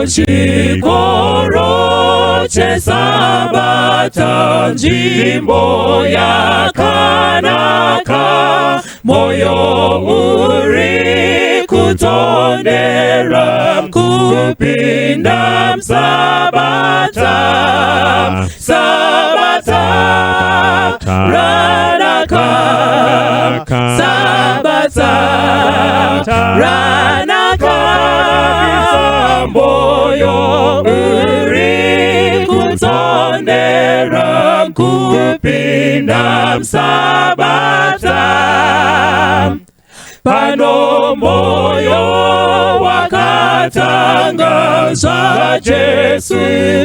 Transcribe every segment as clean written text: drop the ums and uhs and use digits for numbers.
Chikoro cheSabata, nzvimbo yakanaka, moyo uri kutondera kupinda muSabata. Sabata ranaka, Sabata ranaka, moyo uri kutondera kupinda muSabata. Pano moyo wakatanga zvaJesu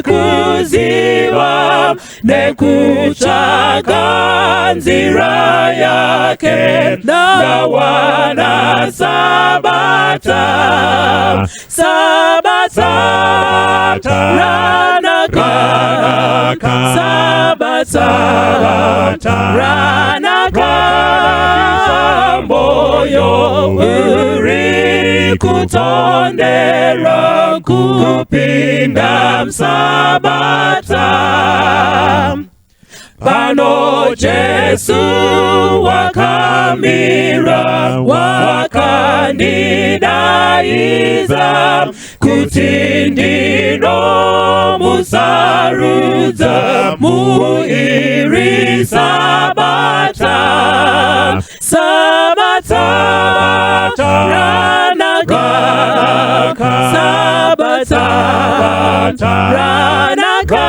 kuziva nekutsvaka nzira yake, ndawana Sabata. Sabata ranaka, Sabata ranaka, moyo uri kutondera kupinda muSabata. Pano Jesu wakamira, wakandidaidza kuti ndinomusarudza muiri Sabata. Sabata ranaka, Sabata ranaka,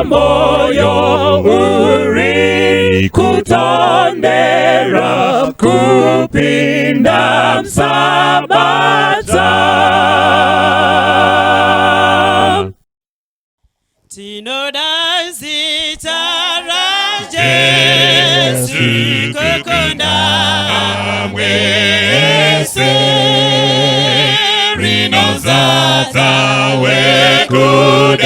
moyo uri kutondera kupinda muSabata. Tinoda zita raJesu kukunda Mwese rinozadza wekudenga,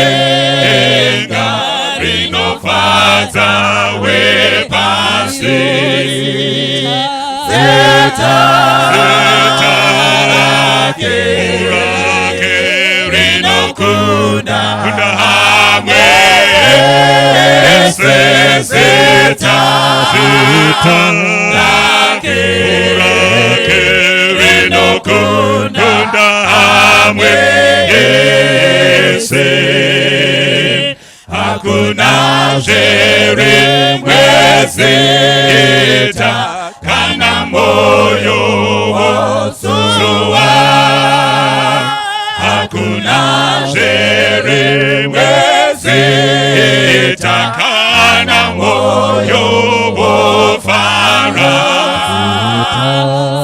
rinofadza wepasi. Zita Zita rake rinokunda amwe ese. Zita rake rinokunda amwe ese. Hakuna zverimwe zita kana moyo wosuwa. Hakuna zverimwe zita kana moyo wofara.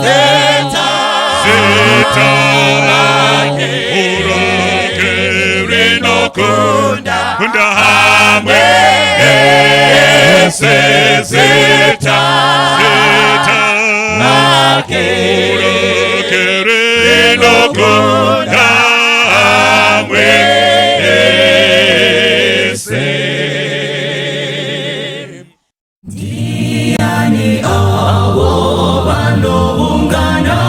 Zita rake rinokunda amwe ese. Zita rake rinokunda amwe ese. Ndiani avo vanoungana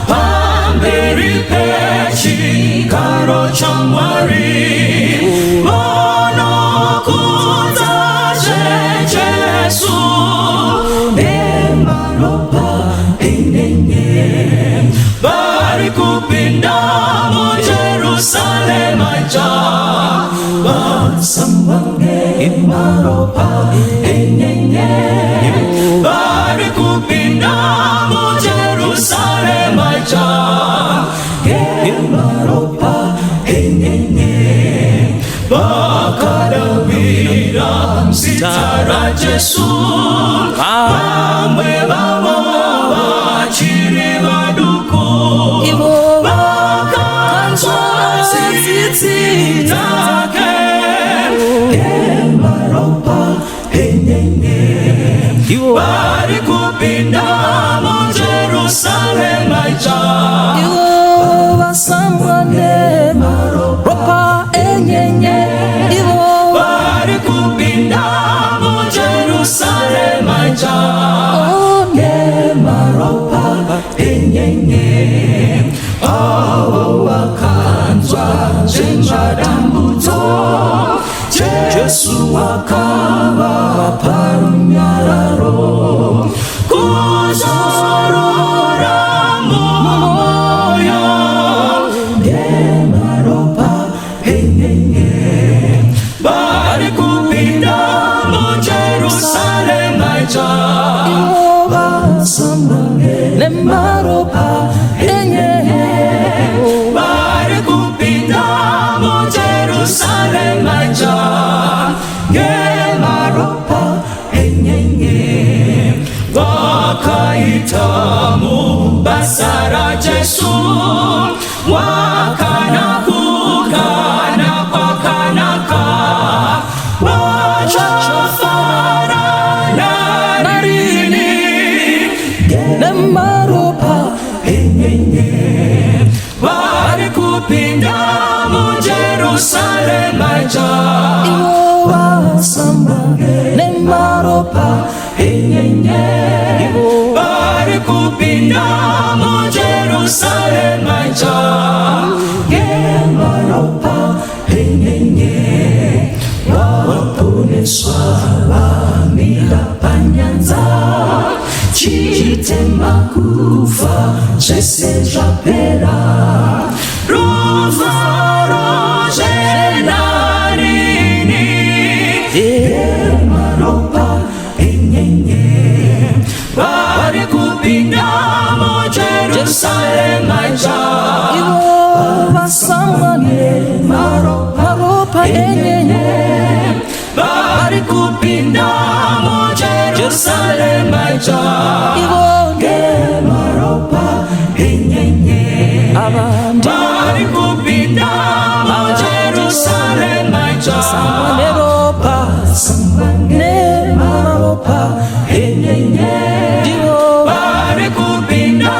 pamberi pechigaro chaMwari, vanokudza Jesu nemaropa enyenye, vari kupinda muJerusarema idzva, vasambwa nemaropa enyenye, vari kupinda muJerusarema idzva nemaropa enyenye, vakadavira zita raJesu, vamwe vavo vachiri vaduku, vakanzwa tsitsi dzake nemaropa enyenye, vari kupinda muJerusarema idzva, Ivo vasambwa nemaropa enyenye, ivo vari kupinda muJerusarema idzva nemaropa enyenye, avo. Zvemadambudzo Jesu wakavapa runyararo kuzorora mumwoyo ngemaropa enyenye vari kupinda muJerusarema idzva Ivo vasamba nemaropa enyenye. Vari kupinda muJerusarema idzva ngemaropa enyenye vakaita mubasa raJesu wakana kugana kwakanaka vachafara narini Nemaropa enyenye vari kupinda muJerusarema idzva Ivo vasamba nemaropa enyenye vari kupinda muJerusarema idzva ngemaropa enyenye vaponeswa vamira panyanza chitema kufa zvese zvapera rufaro zvenarini emaropa enyenye vari kupinda muJerusarema idzva Ivo vasamba nemaropa enyenye. Vari kupinda muJerusarema idzva Ivo ngemaropa enyenye ava vari kupinda muJerusarema idzva neropa nemaropa enyenye ndivo vari kupinda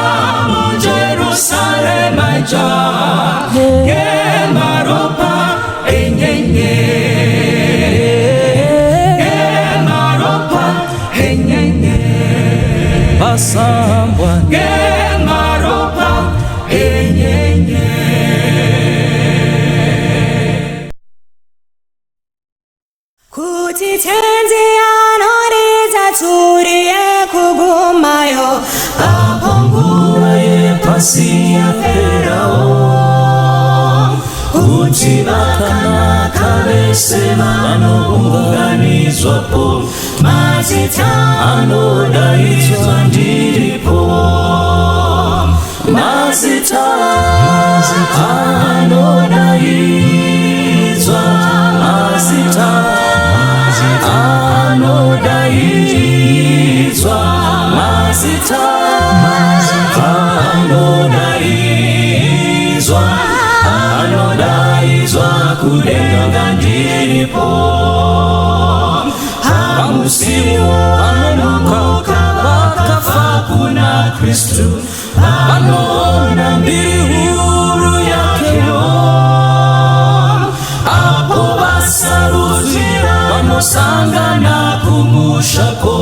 muJerusarema idzva ngemaropa enyenye ngemaropa enyenye vasambwa ngemaropa enyenye. Kuti Tenzi anoridza tsuri yekugumayo Apo nguva yepasi yaperawo kuti vakanaka vese vanounganidzwapo mazita anodaidzwa ndiripo mazita anodaidzwa mazita anodaidzwa mazita anodaidzwa anodaidzwa kudenga ndiripo hamusiwo vanomuka vakafa kuna Kristu vanoona mbiri huru yakewo apo vasarudzwa vanosangana kumushako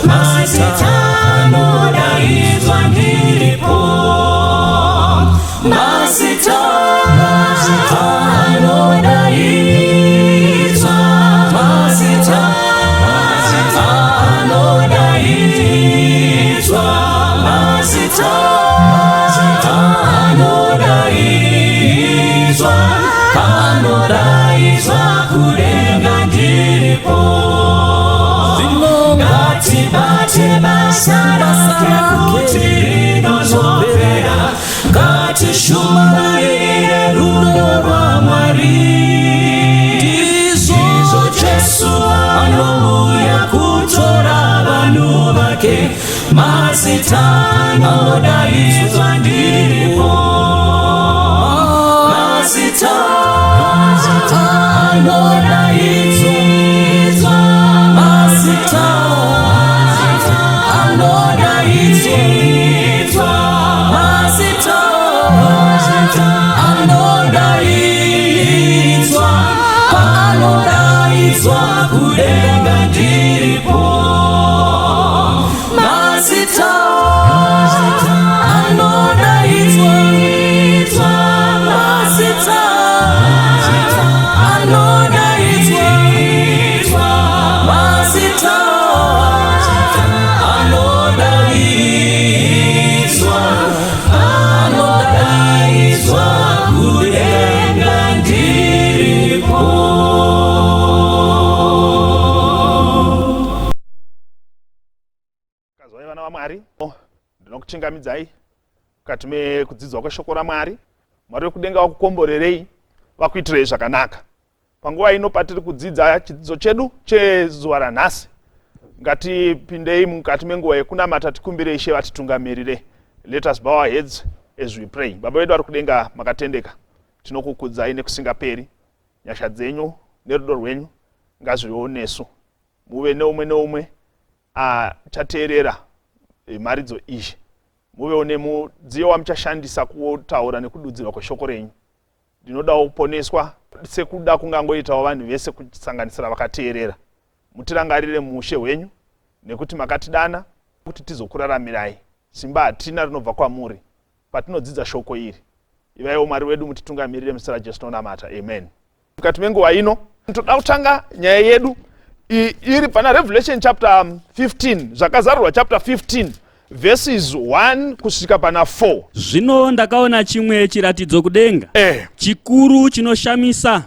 mazita anodaidzwa ndiripo mazita anodaidzwa mazita anodaidzwa mazita anodaidzwa anodaidzwa kudenga ndiripo ngatibate basa rake kuti rinozopera ngatishumaire rudo rwaMwari ndizvo Jesu anouya kutora vanhu vake mazita anodaidzwa ndiripo mazita anodaidzwa mazita anodaidzwa mazita anodaidzwa anodaidzwa kudenga ndiripo mazita anodaidzwa. Tinokuchingamidzai mukati mekudzidzwa kweshoko raMwari. Mwari wekudenga vakukomborerei, vakuitirei zvakanaka. Panguva ino patiri kudzidza chidzidzo chedu chezuva ranhasi, ngatipindei mukati menguva yekunamata, tikumbire Ishe vatitungamirire. Let us bow our heads as we pray. Baba vedu vari kudenga, makatendeka, tinokukudzai nekusingaperi. Nyasha dzenyu nerudo rwenyu ngazvivewo nesu, muve neumwe neumwe achateerera mharidzo iyi, muvewo nemudziyo wamuchashandisa kutaura nekududzirwa kweshoko renyu. Ndinodawo kuponeswa sekuda kungangoitawo vanhu vese, kusanganisira vakateerera. Mutirangarire muushe hwenyu, nekuti makatidana kuti tizokuraramirai. Simba hatina, rinobva kwamuri. Patinodzidza shoko iri, ivaiwo Mwari wedu, mutitungamirire. Muzita raJesu tinonamata, amen. Mukati menguva ino toda kutanga nyaya yedu iri pana Revelation chapter 15, Zvakazarurwa chapter 15, verses 1 kusvika pana 4. Zvino ndakaona chimwe chiratidzo kudenga, chikuru chinoshamisa,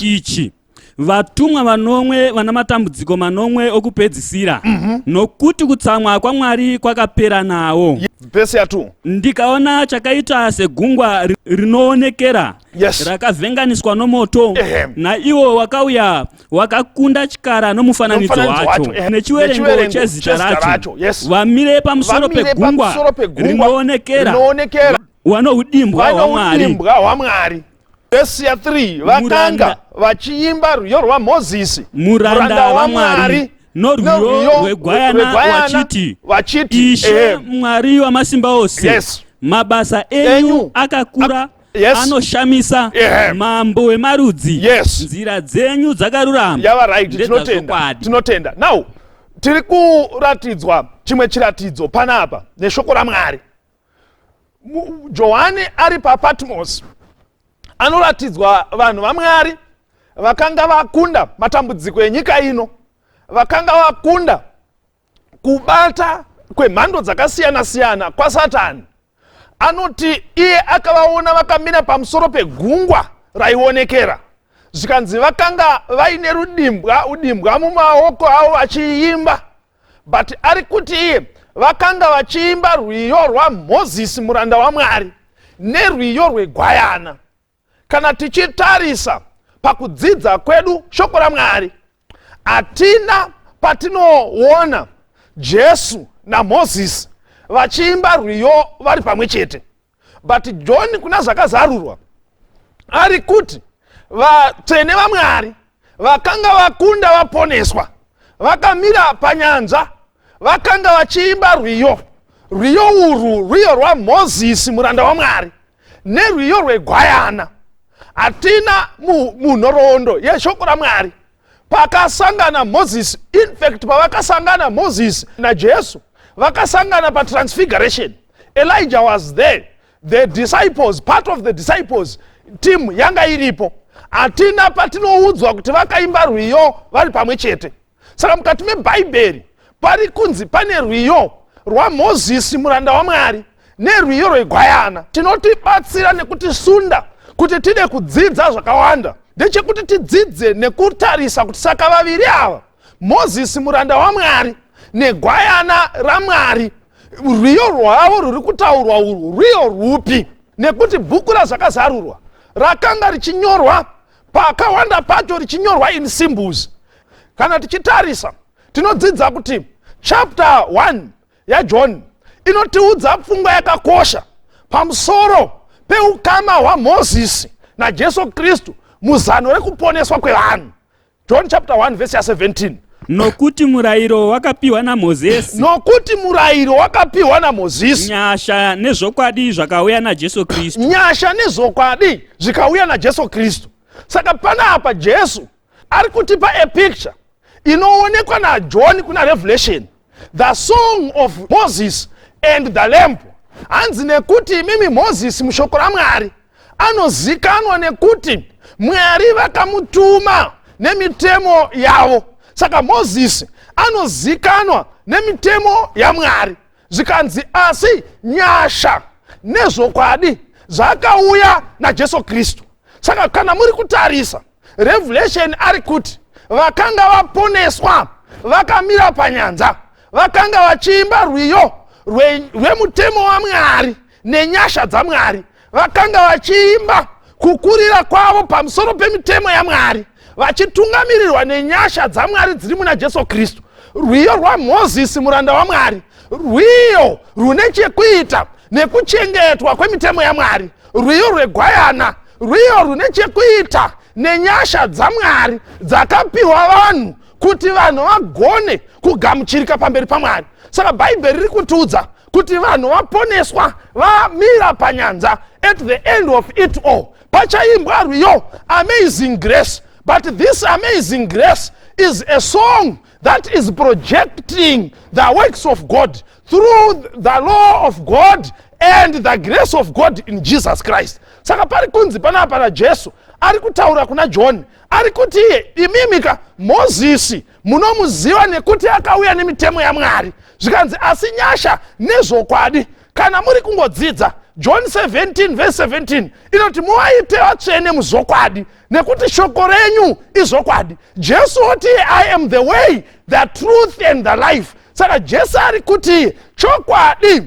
ichi: vatumwa vanomwe vana matambudziko manomwe okupedzisira, nokuti kutsamwa kwaMwari kwakapera nawo. Vhesi ya2. Ndikaona chakaita segungwa rinoonekera, rakavhenganiswa nomoto, naiwo wakauya wakakunda chikara nomufananidzo Nomufananidzo wacho, wacho, nechiverengo nechiverengo chezita chezita racho, racho, vamire pamusoro Vamire pegungwa pamusoro pegungwa rinoonekera, rinoonekera, vano udimbwa hwaMwari. Vanoudimbwa hwaMwari. Vhesi ya3, vakanga vachiimba rwiyo rwaMozisi, muranda waMwari, norwiyo rwegwayana, vachiti, vachiti, Ishe Mwari wamasimba ose, mabasa enyu enyu akakura, anoshamisa, mambo wemarudzi, nzira dzenyu dzakarurama, Yava right. Tinotenda. ndedzazvokwadi. Tinotenda. Now tiri kuratidzwa chimwe chiratidzo panapa neshoko raMwari. Johani ari paPatmos anoratidzwa vanhu vaMwari vakanga vakunda matambudziko enyika ino, vakanga vakunda kubata kwemhando dzakasiyana-siyana kwaSatani. Anoti iye akavaona vakamira pamusoro pegungwa raionekera, zvikanzi vakanga vaine rudimbwa, udimbwa mumaoko avo, vachiimba. But ari kuti iye vakanga vachiimba rwiyo rwaMozisi muranda waMwari nerwiyo rwegwayana. Kana tichitarisa pakudzidza kwedu shoko raMwari, hatina patinoona Jesu naMozisi vachiimba rwiyo vari pamwe chete. But John kuna Zvakazarurwa ari kuti vatsvene vaMwari vakanga vakunda, vaponeswa, vakamira panyanza, vakanga vachiimba rwiyo. Rwiyo urwu rwiyo rwaMozisi muranda waMwari nerwiyo rwegwayana. Hatina munhoroondo yeshoko raMwari pakasangana Mozisi. In fact, pavakasangana Mozisi naJesu, vakasangana paTransfiguration. Elijah was there, the disciples, part of the disciples team yanga iripo. Hatina patinoudzwa kuti vakaimba rwiyo vari pamwe chete. Saka mukati mebhaibheri pari kunzi pane rwiyo rwaMozisi muranda waMwari nerwiyo rwegwayana. Tinotibatsira nekutisunda kuti tide kudzidza zvakawanda ndechekuti tidzidze nekutarisa kuti saka vaviri ava, Mozisi muranda waMwari negwayana raMwari, rwiyo rwavo rwuri kutaurwa urwu rwiyo rwupi? Nekuti bhuku raZvakazarurwa rakanga richinyorwa, pakawanda pacho richinyorwa in symbols. Kana tichitarisa, tinodzidza kuti chapter 1 yaJohn inotiudza pfungwa yakakosha pamusoro peukama hwaMozisi naJesu Kristu muzano rekuponeswa kwevanhu. John chapter 1 verse ya17. Nokuti murayiro wakapiwa naMozisi, Nokuti murayiro wakapiwa naMozisi, nyasha nezvokwadi zvakauya naJesu Kristu. Nyasha nezvokwadi zvikauya naJesu Kristu. Saka panapa Jesu ari kutipa a picture inoonekwa naJohn kuna Revelation, the song of Moses and the Lamb. Hanzi nekuti imimi Mozisi mushoko raMwari anozikanwa nekuti Mwari vakamutuma nemitemo yavo. Saka Mozisi anozikanwa nemitemo yaMwari. Zvikanzi asi nyasha nezvokwadi zvakauya naJesu Kristu. Saka kana muri kutarisa Revelation, ari kuti vakanga vaponeswa vakamira panyanza vakanga vachiimba rwiyo. rwemutemo waMwari nenyasha dzaMwari. Vakanga vachiimba kukurira kwavo pamusoro pemitemo yaMwari, vachitungamirirwa nenyasha dzaMwari dziri muna Jesu Kristu. Rwiyo rwaMozisi muranda waMwari, rwiyo rwune chekuita nekuchengetwa kwemitemo yaMwari, rwiyo rwegwayana, rwiyo rwune chekuita nenyasha dzaMwari dzakapiwa vanhu kuti vanhu vagone kugamuchirika pamberi paMwari. Saka Bhaibheri riri kutiudza kuti vanhu vaponeswa vamira panyanza, at the end of it all pachaimbwa rwiyo Amazing Grace. But this Amazing Grace is a song that is projecting the works of God through the law of God and the grace of God in Jesus Christ. Saka pari kunzi panapa naJesu ari kutaura kuna John, ari kuti iye, imimika Mozisi munomuziva nekuti akauya nemitemo yaMwari. Zvikanzi asi nyasha nezvokwadi, kana muri kungodzidza John 17 verse 17, inoti muvaite vatsvene muzvokwadi, nekuti shoko renyu izvokwadi. Jesu oti, "I am the way, the truth and the life." Saka Jesu ari kuti chokwadi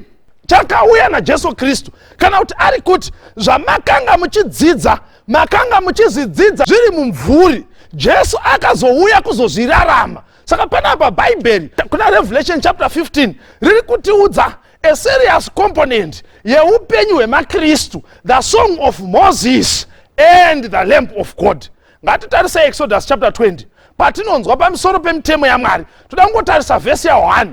chakauya naJesu Kristu, kana kuti ari kuti zvamakanga muchidzidza, makanga muchizvidzidza zviri mumvuri, Jesu akazouya kuzozvirarama. Saka panapa Bhaibheri kuna Revelation chapter 15 riri kutiudza a serious component yeupenyu hwemaKristu, the song of Moses and the Lamb of God. Ngatitarisei Exodus chapter 20, patinonzwa pamusoro pemitemo yaMwari. Toda kungotarisa vhesi ya1.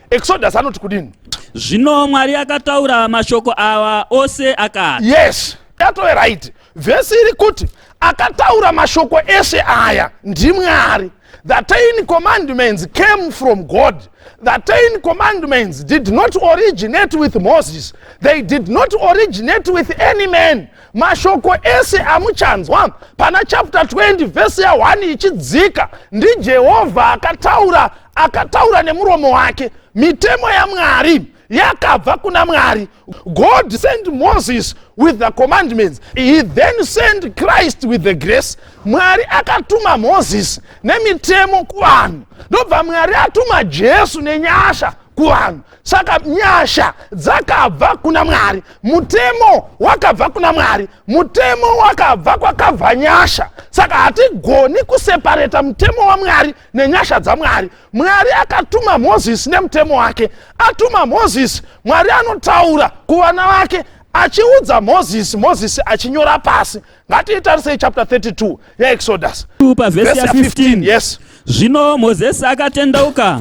Exodus anoti kudini? Zvino Mwari akataura mashoko awa ose akati. Yes, yatove right. Vhesi iri kuti akataura mashoko ese aya ndiMwari. The Ten Commandments came from God. The Ten Commandments did not originate with Moses. They did not originate with any man. Mashoko ese amuchanzwa pana chapter 20 vhesi ya1 ichidzika ndiJehovha akataura, akataura nemuromo wake. Mitemo yaMwari yakabva kuna Mwari. God sent Moses with the commandments. He then sent Christ with the grace. Mwari akatuma Moses nemitemo kuvanhu, ndobva Mwari atuma Jesu nenyasha kuvanhu. Saka nyasha dzakabva kuna Mwari, mutemo wakabva kuna Mwari, mutemo wakabva kwakabva nyasha. Saka hatigoni kuseparate mutemo waMwari nenyasha dzaMwari. Mwari akatuma Mozisi nemutemo wake. Atuma Mozisi, Mwari anotaura kuvana vake achiudza Mozisi, Mozisi achinyora pasi. Ngatiitarisei chapter 32 yaExodus. Pavhesi ya15. Yes. Zvino Mozesi akatendeuka,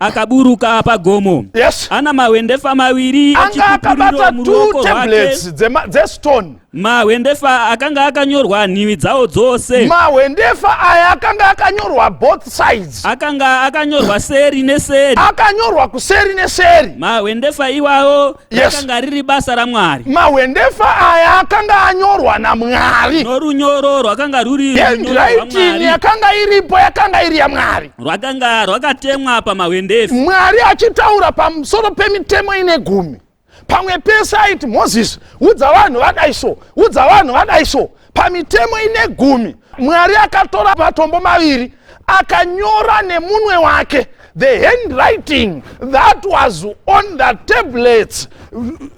akaburuka pagomo, ana mahwendefa maviri anga akabata echipupuriro two muruoko rwake. Tablets dzestone. Mahwendefa akanga akanyorwa nhivi dzawo dzose. Mahwendefa aya akanga akanyorwa both sides. Akanga akanyorwa seri neseri. Akanyorwa kuseri neseri. Mahwendefa iwawo rakanga riri basa raMwari. Mahwendefa aya akanga anyorwa naMwari. Norunyoro rwakanga ruri runyoro Handwriting rwaMwari. Yakanga iripo yakanga iri yaMwari. Rwakanga rwakatemwa pamahwendefa. Mwari achitaura pamusoro pemitemo ine gumi, pamwe pese aiti, "Mozisi, udza vanhu vadai so, udza vanhu vadai so." Pamitemo ine gumi, Mwari akatora matombo maviri, akanyora nemunwe wake. The handwriting that was on the tablets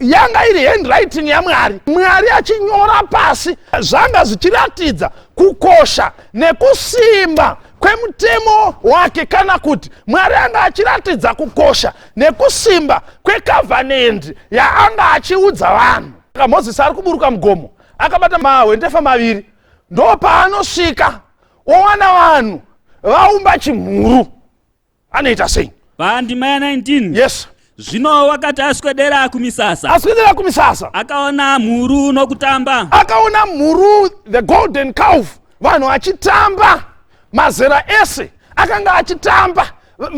yanga iri handwriting yaMwari, Mwari achinyora pasi. Zvanga zvichiratidza kukosha nekusimba kwemutemo wake, kana kuti Mwari anga achiratidza kukosha nekusimba kwecovenant yaanga achiudza vanhu. Saka Mozisi ari kuburuka mugomo akabata mahwendefa maviri. Ndo paanosvika owana vanhu vaumba chimhuru. Anoita sei? Pandima ya19. Yes. Zvino wakati aswedera kumisasa, aswedera kumisasa, akaona mhuru nokutamba. Akaona mhuru, the golden calf, vanhu vachitamba. Mazera ese akanga achitamba,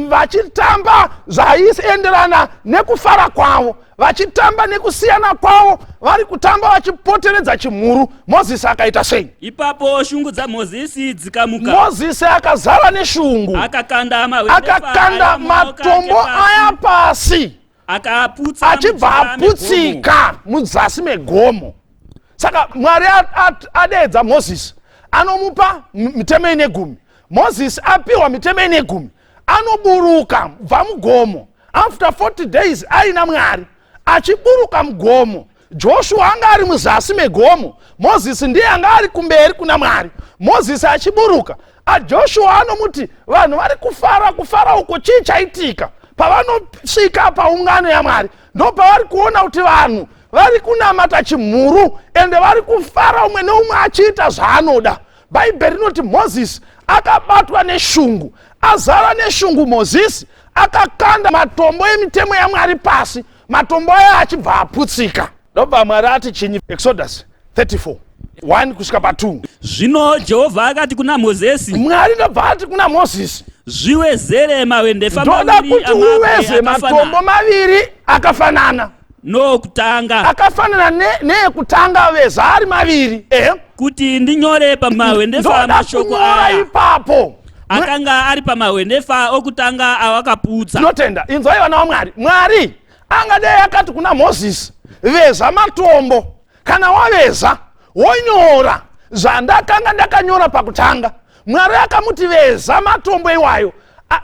vachitamba zvaienderana nekufara kwavo, vachitamba nekusiyana kwavo, vari kutamba vachipoteredza chimhuru. Mozisi akaita sei? Ipapo shungu dzaMozisi dzikamuka. Mozisi akazara neshungu. Akakanda mahwendefa Akakanda aya mumaoko ake matombo pasi, aya pasi, akaaputsa achibva mujinga megomo. aputsika mudzasi megomo. Saka Mwari adeedza Mozisi, anomupa mitemo ine gumi. Mozisi apiwa mitemo ine gumi, anoburuka bva mugomo. After 40 days aina Mwari achiburuka mugomo, Joshua anga ari muzasi megomo, Mozisi ndiye anga ari kumberi kuna Mwari. Mozisi achiburuka, aJoshua anomuti, "Vanhu vari kufara, kufara uko chii chaitika?" Pavanosvika paungano yaMwari, ndo pavari kuona kuti vanhu vari kunamata chimhuru, ende vari kufara, umwe neumwe achiita zvaanoda. Bhaibheri rinoti Mozisi akabatwa neshungu. Azara neshungu, Mozisi akakanda matombo emitemo yaMwari pasi, matombo aya achibva aputsika. Ndobva Mwari ati chinyi? Exodus 34 1 kusvika pa2. Zvino Jehovha akati kuna Mozisi, Mwari ndobva ati kuna Mozisi, "Zviwezere mahwendefa "Ndoda maviri kuti amabwe uweze matombo akafanana maviri akafanana nookutanga, akafanana neekutanga, veza ari maviri, ehe, kuti ndinyore pamahwendefa ndoda mashoko kunyora aya ipapo." akanga ari pamahwendefa okutanga awakaputsa. Tinotenda. Inzwai, vana vaMwari, Mwari angadai akati kuna Mozisi, "Veza matombo, kana waveza wonyora zvandakanga ndakanyora pakutanga." Mwari akamuti, "Veza matombo iwayo,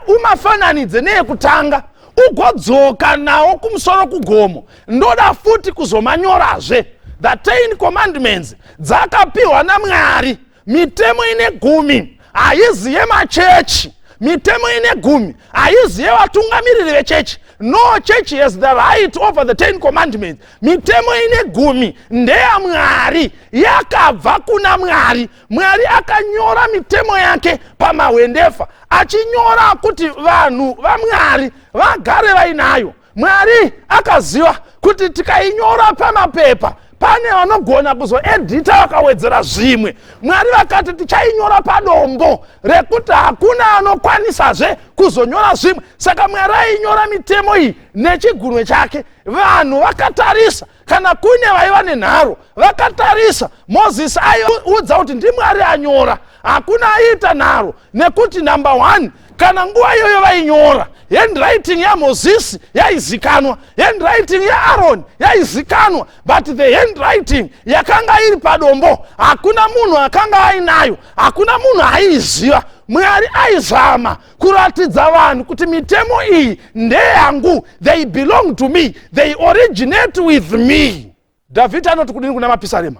umafananidze neekutanga, ugodzoka nawo kumusoro kugomo, ndoda futi kuzomanyorazve." The Ten Commandments dzakapiwa naMwari. Mitemo ine gumi haizi yemachechi, mitemo ine gumi haizi yevatungamiriri vechechi. No church has the right over the Ten Commandments. Mitemo ine gumi ndeyamwari, yakabva kuna Mwari. Mwari akanyora mitemo yake pamahwendefa, achinyora kuti vanhu vaMwari vagare vainayo. Mwari akaziva kuti tikainyora pamapepa, pane vanogona kuzoedhita vakawedzera zvimwe. Mwari vakati, "Tichainyora padombo rekuti hakuna anokwanisazve kuzonyora zvimwe." Saka Mwari ainyora mitemo iyi nechigunwe chake, vanhu vakatarisa. Kana kune vaiva nenharo, vakatarisa. Mozisi aiudza kuti ndiMwari anyora, hakuna aiita nharo, nekuti number one, kana nguva iyoyo vainyora, handwriting yaMozisi yaizikanwa, handwriting yaAroni yaizikanwa, but the handwriting yakanga iri padombo hakuna munhu akanga ainayo, hakuna munhu aiiziva. Mwari aizama kuratidza vanhu kuti mitemo iyi ndeyangu, they belong to me, they originate with me. Dhavhidhi anoti kudini kuna Mapisarema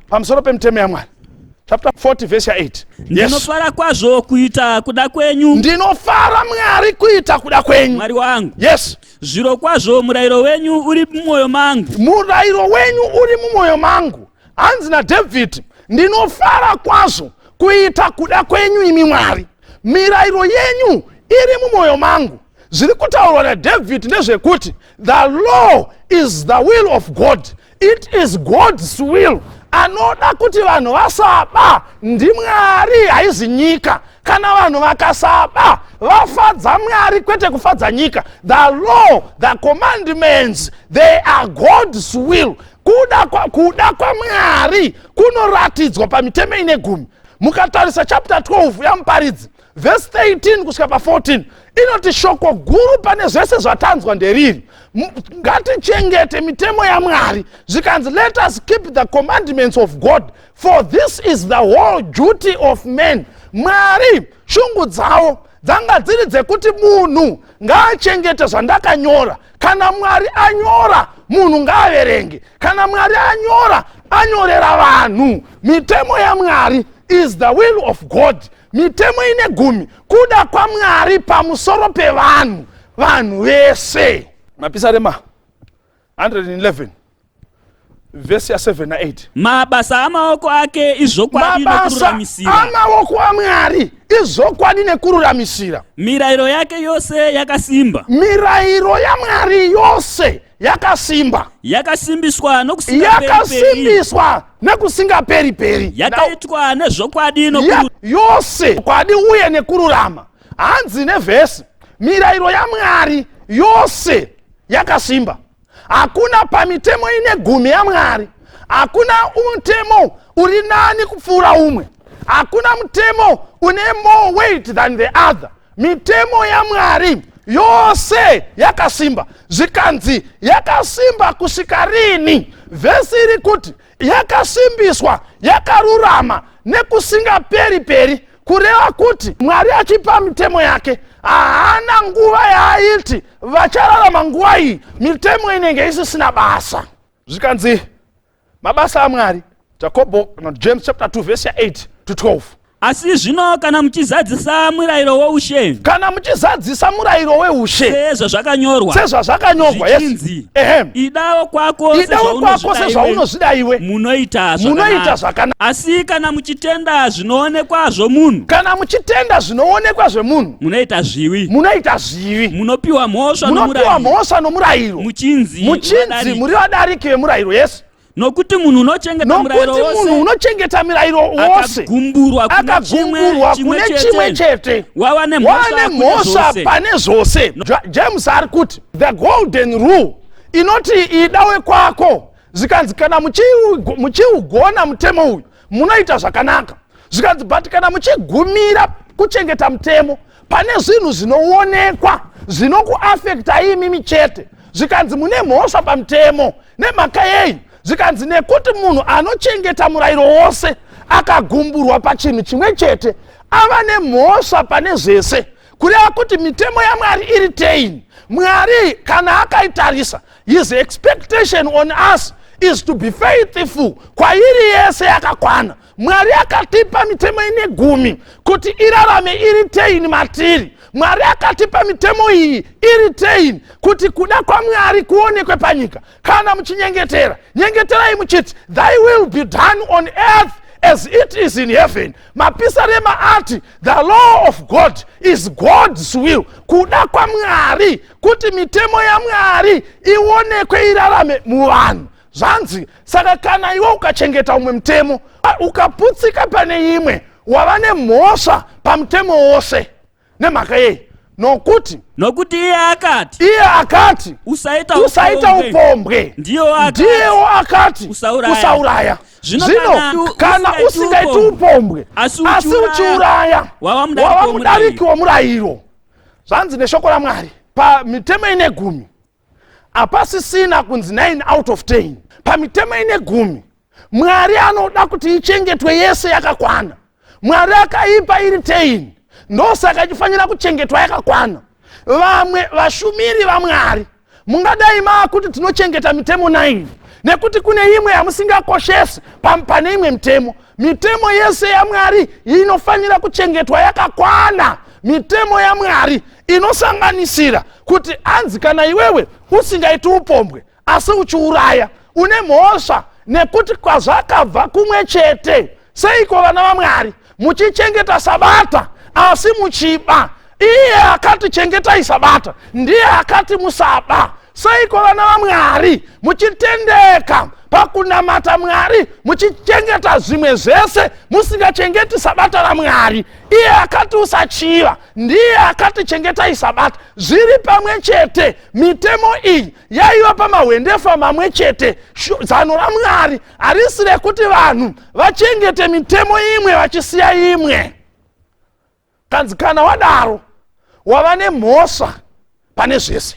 pamusoro pemitemo yaMwari? Chapter 40 verse ya8. Yes. "Ndinofara kwazvo kuita kuda kwenyu, "Ndinofara, Mwari, kuita kuda kwenyu, Mwari wangu. Zviro kwazvo murayiro wenyu uri mumwoyo mangu." "Murayiro wenyu uri mumwoyo mangu." Hanzi naDhavhidhi, "Ndinofara kwazvo kuita kuda kwenyu, imi Mwari, mirayiro yenyu iri mumwoyo mangu." Zviri kutaurwa naDhavhidhi ndezvekuti the law is the will of God. It is God's will. Anoda kuti vanhu vasaba ndiMwari, haizi nyika. Kana vanhu vakasaba, vafadza Mwari, kwete kufadza nyika. The law, the commandments, they are God's will. Kuda kwaMwari kunoratidzwa pamitemo ine gumi. Mukatarisa chapter 12 yaMuparidzi, vhesi 13 kusvika pa14, inoti shoko guru pane zvese zvatanzwa nderiri: ngatichengete mitemo yaMwari. Zvikanzi, "Let us keep the commandments of God, for this is the whole duty of man." Mwari shungu dzavo dzanga dziri dzekuti munhu ngaachengete zvandakanyora. Kana Mwari anyora, munhu ngaaverenge. Kana Mwari anyora, anyorera vanhu. Mitemo yaMwari is the will of God. Mitemo ine gumi kuda kwaMwari pamusoro pevanhu, vanhu vese. Mapisarema 111 vhesi ya7 na8. "Mabasa amaoko ake izvokwadi Mabasa nokururamisira. amaoko aMwari izvokwadi nekururamisira. Mirayiro yake yose yakasimba. Mirayiro yaMwari yose yakasimba. Yakasimbiswa nokusingaperi-peri. Yakasimbiswa nekusingaperi-peri. Yakaitwa nezvokwadi Yose kwadi uye nekururama. Hanzi nevhesi, mirayiro yaMwari yose yakasimba. Hakuna pamitemo ine gumi yaMwari, hakuna mutemo uri nani kupfuura umwe, hakuna mutemo une more weight than the other. Mitemo yaMwari yose yakasimba. Zvikanzi yakasimba kusvika rini? Vhesi iri kuti yakasimbiswa, yakarurama nekusingaperi peri. Kureva kuti Mwari achipa mitemo yake haana nguva yaaiti vachararama nguva iyi mitemo inenge isisina basa. Zvikanzi mabasa aMwari, Jakobho kana James chapter 2 verse ya 8 to 12. Asi zvino kana muchizadzisa murayiro woushe, Kana muchizadzisa murayiro weushe, sezvazvakanyorwa, sezvazvakanyorwa, yes. Zvichinzi, Ehe. Idawo kwako Idawo kwako sezvaunozvida sezvaunozvida iwe, munoita munoita zvakanaka. Asi kana muchitenda zvinoonekwa zvomunhu, Kana muchitenda zvinoonekwa zvemunhu, munoita zvivi, munoita zvivi, munopiwa mhosva munopiwa nomurayiro, mhosva nomurayiro, muchinzi muchinzi vadariki. muri vadariki vemurayiro. Yes. Nokuti munhu unochengeta murayiro Nokuti munhu wose unochengeta mirayiro wose, akagumburwa kuna chimwe akagumburwa chimwe kune chimwe chete, chete, wava nemhosva wane kune mhosva zvose. pane zvose. James ari kuti the golden rule inoti idawe kwako. Zvikanzi kana muchiugona mutemo uyu munoita zvakanaka. Zvikanzi but kana muchigumira kuchengeta mutemo pane zvinhu zvinoonekwa zvinokuafekta imimi chete, zvikanzi mune mhosva pamutemo. Nemhaka yei? Zvikanzi nekuti munhu anochengeta murayiro wose akagumburwa pachinhu chimwe chete ava nemhosva pane zvese. Kureva kuti mitemo yaMwari iri 10, Mwari kana akaitarisa, his expectation on us is to be faithful kwairi yese yakakwana. Mwari akatipa mitemo ine gumi kuti irarame iri 10 matiri. Mwari akatipa mitemo iyi iri 10 kuti kuda kwaMwari kuonekwe panyika. Kana muchinyengetera, nyengeterai muchiti, "Thy will be done on earth as it is in heaven." Mapisarema ati the law of God is God's will, kuda kwaMwari kuti mitemo yaMwari ionekwe irarame muvanhu. Zvanzi saka kana iwe ukachengeta umwe mutemo ukaputsika pane imwe, wava nemhosva pamutemo wose. Nemhaka yei? Nokuti Nokuti iye akati, iye akati, "Usaita usaita upombwe," upombwe, ndiyo akati, ndiyewo akati, "Usauraya." "Usauraya." Zvino Zvino kana kana usingaiti usingaiti upombwe asi asi uchiuraya, uchiuraya, wava mudariki wava womurayiro. mudariki womurayiro. Zvanzi neshoko raMwari, pamitemo ine gumi hapasisina kunzi 9 out of 10. Pamitemo ine gumi Mwari anoda kuti ichengetwe yese yakakwana. Mwari akaipa iri 10, ndosaka ichifanira kuchengetwa yakakwana. Vamwe vashumiri vaMwari mungadai maakuti tinochengeta mitemo 9 nekuti kune imwe yamusingakoshesi pane imwe mitemo. Mitemo yese yaMwari inofanira kuchengetwa yakakwana. Mitemo yaMwari inosanganisira kuti anzi kana iwewe usingaiti upombwe asi uchiuraya, une mhosva, nekuti kwazvakabva kumwe chete. Seiko vana vaMwari muchichengeta sabata asi muchiba? Iye akati chengetai sabata ndiye akati musaba. Seiko vana vaMwari muchitendeka pakunamata Mwari, muchichengeta zvimwe zvese, musingachengeti sabata raMwari? Iye akati usachiva ndiye akati chengetai sabata. Zviri pamwe chete. Mitemo iyi yaiva pamahwendefa mamwe chete. Zano raMwari harisi rekuti vanhu vachengete mitemo imwe vachisiya imwe. Kanzi kana wadaro wava nemhosva pane zvese,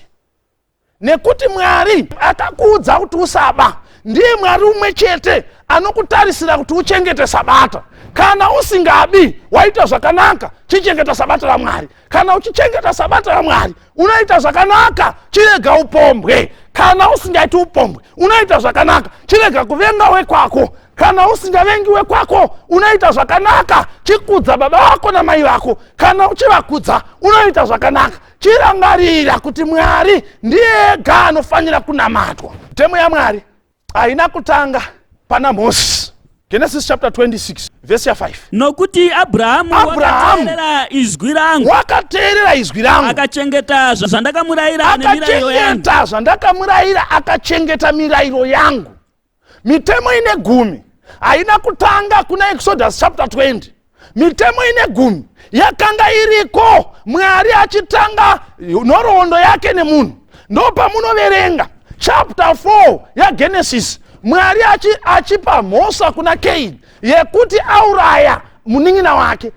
nekuti Mwari akakuudza kuti usaba ndiye Mwari umwe chete anokutarisira kuti uchengete sabata. Kana usingabi waita zvakanaka, chichengeta sabata raMwari. Kana uchichengeta sabata raMwari unoita zvakanaka, chirega upombwe. Kana usingaiti upombwe unoita zvakanaka, chirega kuvenga wekwako. Kana usingavengi wekwako unoita zvakanaka, chikudza baba vako namai vako. Kana uchivakudza unoita zvakanaka. Chirangarira kuti Mwari ndiye ega anofanira kunamatwa. Mitemo yaMwari haina kutanga pana Mozisi. Genesis chapter 26 vhesi ya5. Nokuti Abrahamu Abrahamu wakateerera izwi rangu, wakateerera izwi rangu, akachengeta zvandakamurayira nemirayiro yangu. Akachengeta zvandakamurayira, akachengeta mirayiro yangu. Mitemo ine gumi haina kutanga kuna Exodus chapter 20. Mitemo ine gumi yakanga iriko Mwari achitanga nhoroondo yake nemunhu. Ndo pamunoverenga chapter 4 yaGenesis, Mwari achipa mhosva kuna Kaini yekuti auraya munin'ina wake.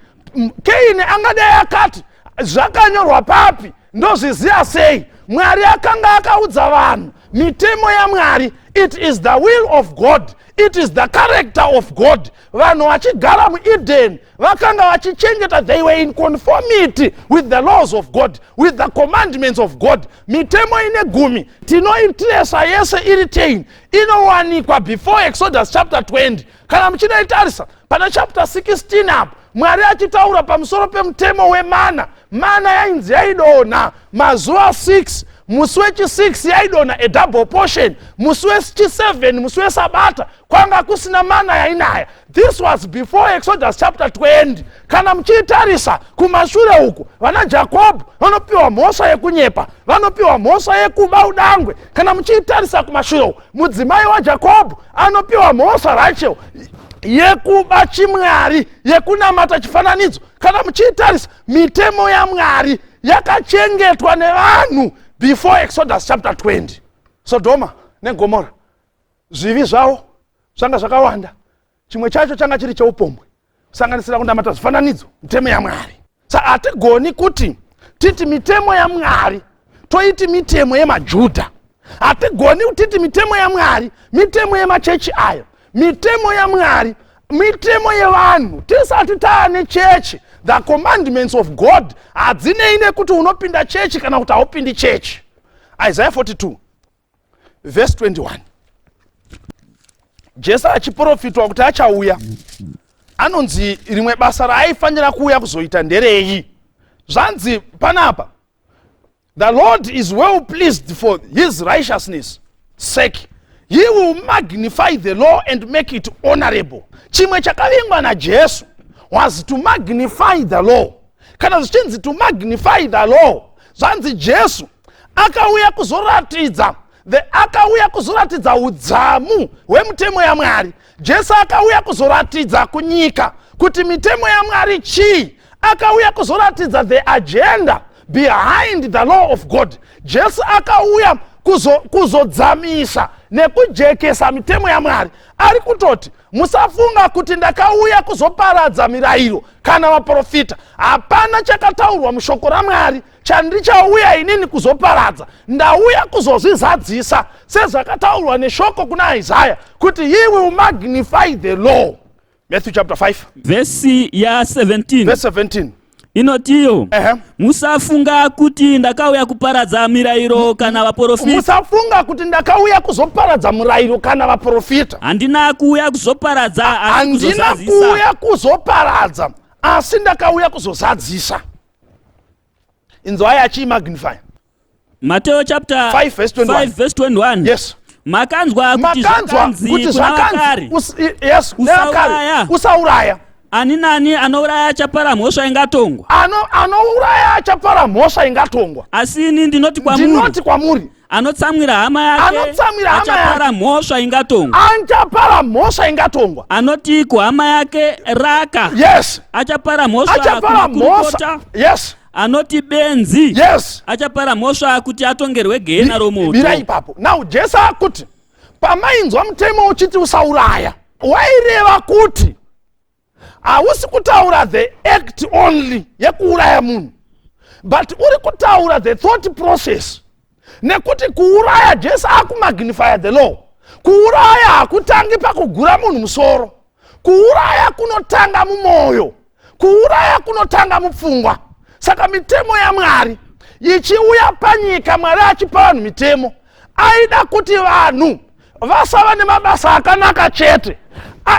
Kaini angadai akati, "Zvakanyorwa papi? Ndozviziva sei?" Mwari akanga akaudza vanhu. Mitemo yaMwari, it is the will of God, it is the character of God. Vanhu vachigara muEden vakanga vachichengeta, they were in conformity with the laws of God, with the commandments of God. Mitemo ine gumi tinoitiresa yese iri 10 inowanikwa before Exodus chapter 20. Kana muchinoitarisa pana chapter 16 apo, Mwari achitaura pamusoro pemutemo wemana. Mana yainzi yaidonha mazuva 6. Musi wechi6 yaidonha a double portion. Musi wechi7, musi wesabata, kwanga kusina mana yainaya. This was before Exodus chapter 20. Kana muchiitarisa kumashure uku, vana Jakobho vanopiwa mhosva yekunyepa, vanopiwa mhosva yekuba udangwe. Kana muchiitarisa kumashure uku, mudzimai waJakobho anopiwa mhosva, Rachel, yekuba chimwari, yekunamata chifananidzo. Kana muchiitarisa, mitemo yaMwari yakachengetwa nevanhu before Exodus chapter 20. Sodhoma neGomora, zvivi zvavo zvanga zvakawanda. Chimwe chacho changa chiri cheupombwe, kusanganisira kunamata zvifananidzo. Mitemo yaMwari, saka hatigoni kuti titi mitemo yaMwari toiti mitemo yemaJudha. Hatigoni kutiti mitemo yaMwari mitemo yemachechi ayo. Mitemo yaMwari mitemo yevanhu tisati taane chechi. The commandments of God hadzinei nekuti unopinda chechi kana kuti haupindi chechi. Isaiah 42 verse 21, Jesu achiprofitwa kuti achauya, anonzi rimwe basa raaifanira kuuya kuzoita nderei? Zvanzi panapa, "The Lord is well pleased for his righteousness' sake. He will magnify the law and make it honorable." Chimwe chakavingwa naJesu was to magnify the law. Kana zvichinzi to magnify the law, zvanzi Jesu akauya kuzoratidza the akauya kuzoratidza udzamu hwemutemo yaMwari. Jesu akauya kuzoratidza kunyika kuti mitemo yaMwari chii. Akauya kuzoratidza the agenda behind the law of God. Jesu akauya kuzodzamisa nekujekesa mitemo yaMwari. Ari kutoti, "Musafunga kuti ndakauya kuzoparadza mirayiro kana vaprofita. Hapana chakataurwa mushoko raMwari chandichauya inini kuzoparadza. Ndauya kuzozvizadzisa sezvakataurwa neshoko kuna Isaya kuti he will magnify the law." Matthew chapter 5, vhesi ya17, verse 17. Inotiyo, "Musafunga kuti ndakauya kuparadza mirayiro kana vaprofita. Musafunga kuti ndakauya kuzoparadza murayiro kana vaprofita. Handina kuuya kuzoparadza, asi Handina kuzozadzisa." kuuya kuzoparadza, asi ndakauya kuzozadzisa. Inzwai achiimagnify. Mateo chapter 5 verse 21. 5 verse 21. Yes. "Makanzwa kuti Makanzwa zvakanzi kuti kuna zvakanzi vakare, yes, nevakare, Usauraya. usauraya. Ani nani anouraya achapara mhosva ingatongwa. Anouraya achapara mhosva ingatongwa. Asi ini ndinoti kwamuri, Ndinoti kwamuri, anotsamwira hama yake Anotsamwira hama achapara mhosva ingatongwa. Achapara mhosva ingatongwa. Anoti kuhama yake, 'Raka,' achapara mhosva Achapara kumakurukota. mhosva. Anoti benzi, achapara mhosva kuti atongerwe gehena romoto." Mira ipapo. Now Jesu akuti, pamainzwa mutemo uchiti usauraya, waireva kuti hausi kutaura the act only yekuuraya munhu, but uri kutaura the thought process. Nekuti kuuraya, Jesu akumagnifya the law, kuuraya hakutangi pakugura munhu musoro. Kuuraya kunotanga mumwoyo, kuuraya kunotanga mupfungwa. Saka mitemo yaMwari ichiuya panyika, Mwari achipa vanhu mitemo, aida kuti vanhu vasava nemabasa akanaka chete.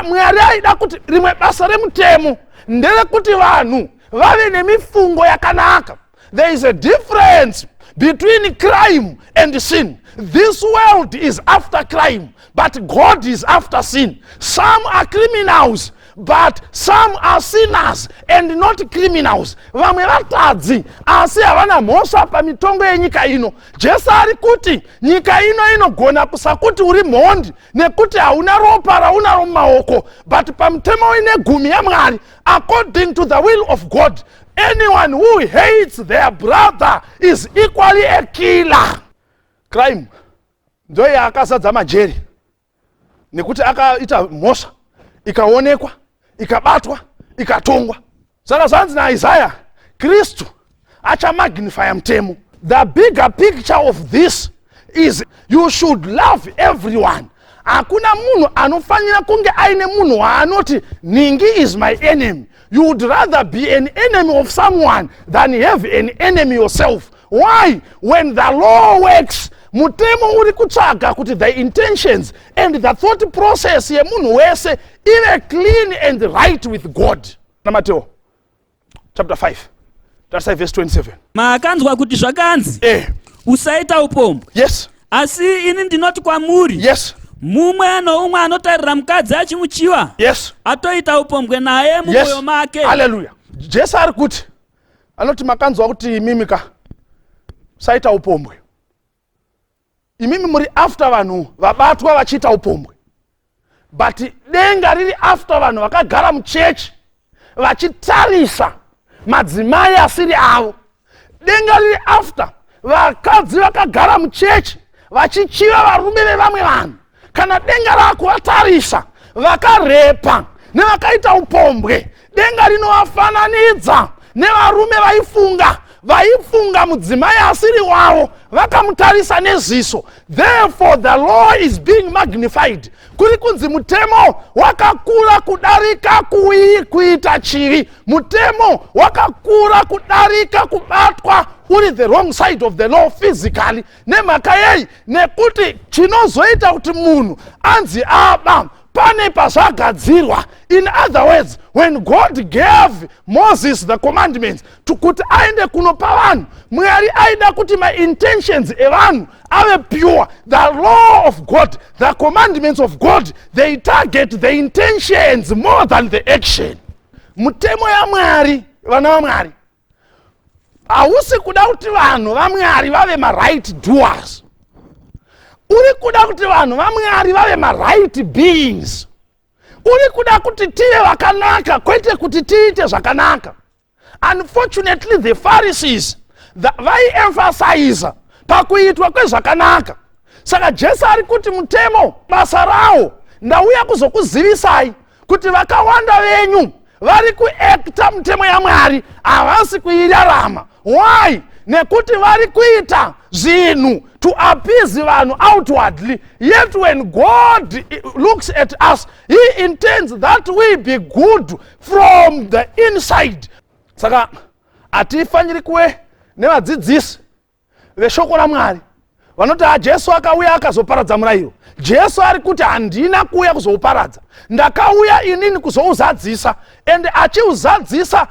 Mwari aida kuti rimwe basa remutemo nderekuti vanhu vave nemifungo yakanaka. There is a difference between crime and sin. This world is after crime, but God is after sin. Some are criminals, but some are sinners and not criminals. Vamwe vatadzi, asi havana mhosva pamitongo yenyika ino. Jesu ari kuti nyika ino inogona kusakuti uri mhondi nekuti hauna ropa raunaro mumaoko, but pamutemo ine gumi yaMwari, according to the will of God, anyone who hates their brother is equally a killer. Crime ndo yaakazadza majeri, nekuti akaita mhosva ikaonekwa, ikabatwa, ikatongwa. Saka zvanzi naIsaya, Kristu achamagnifya mutemo. The bigger picture of this is you should love everyone. Hakuna munhu anofanira kunge aine munhu waanoti nhingi is my enemy. You would rather be an enemy of someone than have an enemy yourself. Why? When the law works, mutemo uri kutsvaga kuti the intentions and the thought process yemunhu wese ive clean and right with God. NaMateo chapter 5, tarisai verse 27. Makanzwa kuti zvakanzi, "Usaita upombwe." Asi ini ndinoti kwamuri, mumwe noumwe anotarira mukadzi achimuchiva, atoita upombwe naye mumwoyo make. Haleluya. Jesu ari kuti, anoti, makanzwa kuti imimi ka, usaita upombwe. Imimi muri after vanhu vabatwa vachiita upombwe, but denga riri after vanhu vakagara muchechi vachitarisa madzimai asiri avo. Denga riri after vakadzi vakagara muchechi vachichiva varume vevamwe vanhu. Kana denga raakuvatarisa vakarepa nevakaita upombwe, denga rinovafananidza nevarume vaifunga mudzimai asiri wavo, vakamutarisa neziso. Therefore the law is being magnified. Kuri kunzi mutemo wakakura kudarika kuita chivi. Mutemo wakakura kudarika kubatwa uri the wrong side of the law physically. Nemhaka yei? Nekuti chinozoita kuti munhu anzi aba, pane pazvagadzirwa. In other words, when God gave Moses the commandments kuti aende kunopa vanhu, Mwari aida kuti maintentions evanhu ave pure. The law of God, the commandments of God, they target the intentions more than the action. Mutemo yaMwari, vana vaMwari, hausi kuda kuti vanhu vaMwari vave maright doers. Uri kuda kuti vanhu vaMwari vave maright beings. Uri kuda kuti tive vakanaka, kwete kuti tiite zvakanaka. Unfortunately, the Pharisees vaiemphasiza pakuitwa kwezvakanaka. Saka Jesu ari kuti mutemo basa rawo, ndauya kuzokuzivisai kuti vakawanda venyu vari kuacta mutemo yaMwari, havasi kuirarama. Why? Nekuti vari kuita zvinhu to appease vanhu outwardly, yet when God looks at us, he intends that we be good from the inside. Saka hatifaniri kuve nevadzidzisi veshoko raMwari vanoti, "Ha, Jesu akauya akazoparadza murayiro." Jesu ari kuti, "Handina kuuya kuzouparadza, ndakauya inini kuzouzadzisa." Ende achiuzadzisa,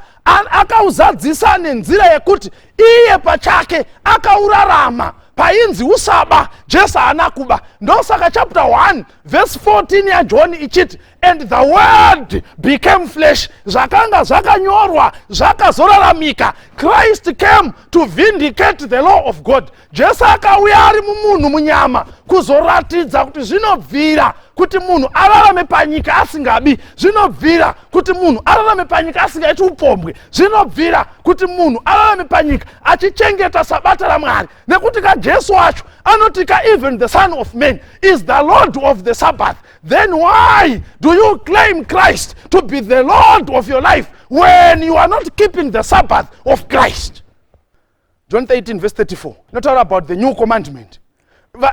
akauzadzisa nenzira yekuti iye pachake akaurarama. Painzi usaba, Jesu haana kuba. Ndosaka chapter 1 verse 14 yaJohn ichiti, "And the Word became flesh." Zvakanga zvakanyorwa zvakazoraramika. Christ came to vindicate the law of God. Jesu akauya ari mumunhu, munyama, kuzoratidza kuti zvinobvira kuti munhu ararame panyika asingabi, zvinobvira kuti munhu ararame panyika asingaiti upombwe, zvinobvira kuti munhu ararame panyika achichengeta sabata raMwari. Nekuti kaJesu wacho anoti ka, "Even the Son of Man is the Lord of the Sabbath." Then why do you claim Christ to be the Lord of your life when you are not keeping the Sabbath of Christ? John 13 verse 34 inotaura about the new commandment.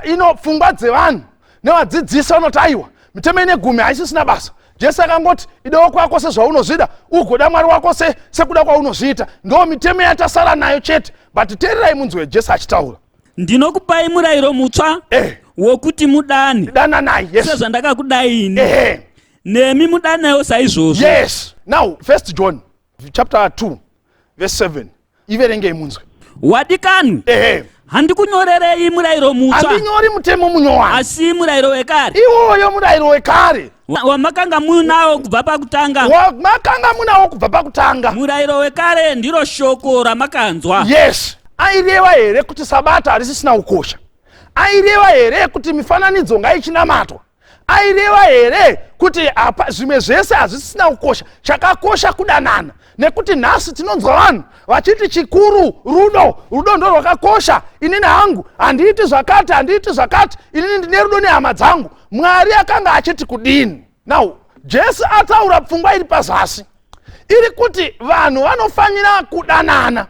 Ino pfungwa dzevanhu nevadzidzisi vanoti, aiwa, mitemo ine gumi haisisina basa. Jesu akangoti, "Idawo kwako sezvaunozvida, ugoda Mwari wako sekuda kwaunozviita." Ndo mitemo yatasara nayo chete. But teererai munzwe Jesu achitaura. Ndinokupai murayiro mutsva, wokuti mudane, Dananai, yes. sezvandakakudai ini, nemi mudanewo saizvozvo. Yes. Now, First John chapter 2 verse 7, iverengei munzwe. Wadikanwi, handikunyorerei murayiro mutsva, Handinyori mutemo munyowani, asi murayiro wekare, iwoyo murayiro wekare, wamakanga munawo kubva pakutanga. Wamakanga munawo kubva pakutanga. Murayiro wekare ndiro shoko ramakanzwa. Yes. Aireva here kuti sabata harisisina kukosha? Aireva here kuti mifananidzo ngaichinamatwa? Aireva here kuti apa zvimwe zvese hazvisisina kukosha, chakakosha kudanana? Nekuti nhasi tinonzwa vanhu vachiti chikuru rudo, rudo ndo rwakakosha. Inini hangu handiiti zvakati, handiiti zvakati, inini ndine rudo nehama dzangu. Mwari akanga achiti kudini? Now Jesu ataura pfungwa iri pazasi, iri kuti vanhu vanofanira kudanana.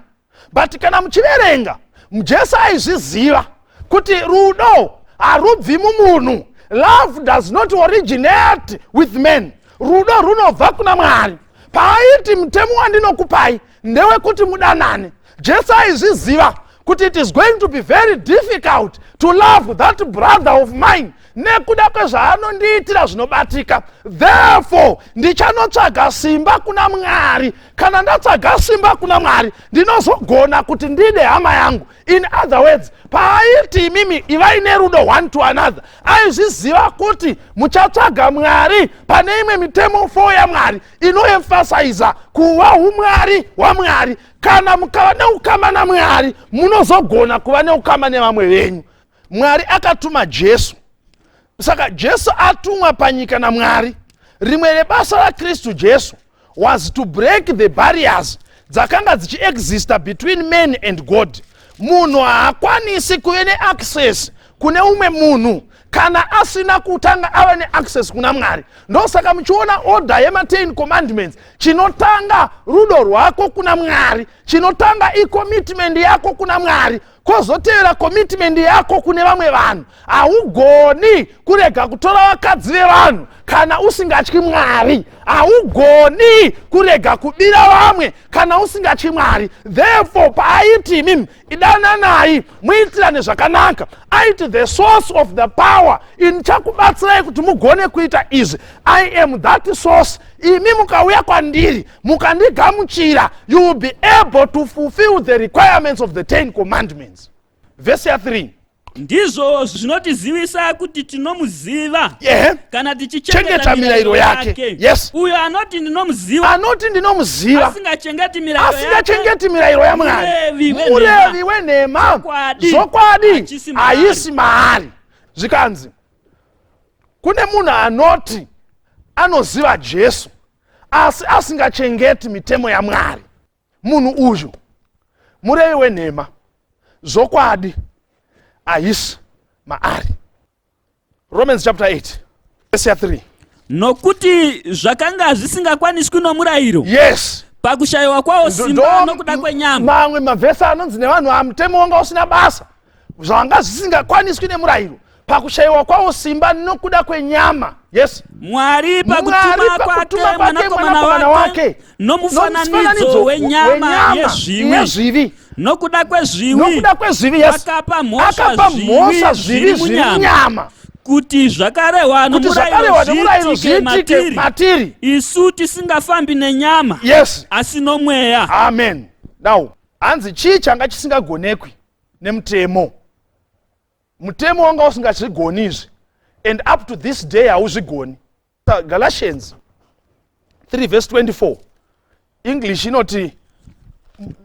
But kana muchiverenga, Jesu aizviziva kuti Kuti rudo harubvi mumunhu. Love does not originate with men. Rudo runobva kuna Mwari. Paaiti mutemo wandinokupai ndewekuti mudanane, Jesu aizviziva kuti it is going to be very difficult to love that brother of mine nekuda kwezvaanondiitira zvinobatika. Therefore ndichanotsvaga simba kuna Mwari. Kana ndatsvaga simba kuna Mwari, ndinozogona kuti ndide hama yangu. In other words, paaiti imimi ivai nerudo one to another, aizviziva kuti muchatsvaga Mwari pane imwe mitemo 4 yaMwari inoemphasiza kuva umwari hwaMwari. Kana mukava neukama naMwari, munozogona kuva neukama nevamwe venyu. Mwari akatuma Jesu. Saka Jesu atumwa panyika naMwari, rimwe rebasa raKristu Jesu was to break the barriers dzakanga dzichiexista between man and God. Munhu haakwanisi kuve neaccess kune umwe munhu kana asina kutanga ava neaccess kuna Mwari. Ndosaka muchiona order yema10 commandments, chinotanga rudo rwako kuna Mwari, chinotanga icommitment yako kuna Mwari, kwozotevera commitment yako kune vamwe vanhu. Haugoni kurega kutora vakadzi vevanhu kana usingatyi Mwari. Haugoni kurega kubira vamwe kana usingatyi Mwari. Therefore paaiti imimi idananai, muitirane zvakanaka, aiti the source of the power inichakubatsirai kuti mugone kuita izvi, I am that source. Imi mukauya kwandiri, mukandigamuchira, you will be able to fulfill the requirements of the 10 commandments. Vhesi ya3. Ndizvo zvinotizivisa kuti tinomuziva kana tichichengeta chengeta mirayiro yake. Yes. Uyo anoti ndinomuziva, anoti ndinomuziva, asingachengeti mirayiro yake, asingachengeti mirayiro yaMwari, murevi wenhema. Murevi wenhema. Zvokwadi zvokwadi hachisi maari. Haisi maari. Zvikanzi kune munhu anoti anoziva Jesu asi asingachengeti mitemo yaMwari, munhu uyu murevi wenhema, zvokwadi haisi maari. Romans chapter 8 verse ya3. Nokuti zvakanga zvisingakwaniswi nomurayiro, pakushayiwa kwawo simba nokuda kwenyama. Mamwe mavhesi anonzi nevanhu, amutemo wanga usina basa, zvanga zvisingakwaniswi nemurayiro pakushayiwa kwawo simba nokuda kwenyama. Yes. Mwari Mwari pakutuma kwake pakutuma kwake mwanakomana mwanakomana wake wake nomufananidzo wenyama yezvivi, yezvivi, nokuda kwezvivi nokuda kwezvivi, yes, akapa mhosva akapa mhosva zvivi zvivi zviri zviri munyama, munyama, kuti zvakarehwa kuti zvakarehwa nomurayiro nomurayiro zviitike zviitike matiri, matiri, isu tisingafambi nenyama, asi nomweya. Amen. Now hanzi chii changa chisingagonekwi nemutemo? Mutemo wanga usingazvigoni izvi, and up to this day hauzvigoni. Galatians 3 verse 24, English inoti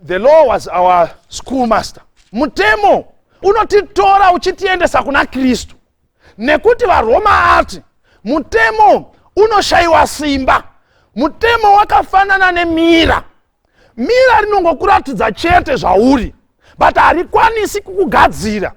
the law was our school master. Mutemo unotitora uchitiendesa kuna Kristu, nekuti vaRoma ati mutemo unoshayiwa simba. Mutemo wakafanana nemirror. Mirror rinongokuratidza chete zvauri, but harikwanisi kukugadzira.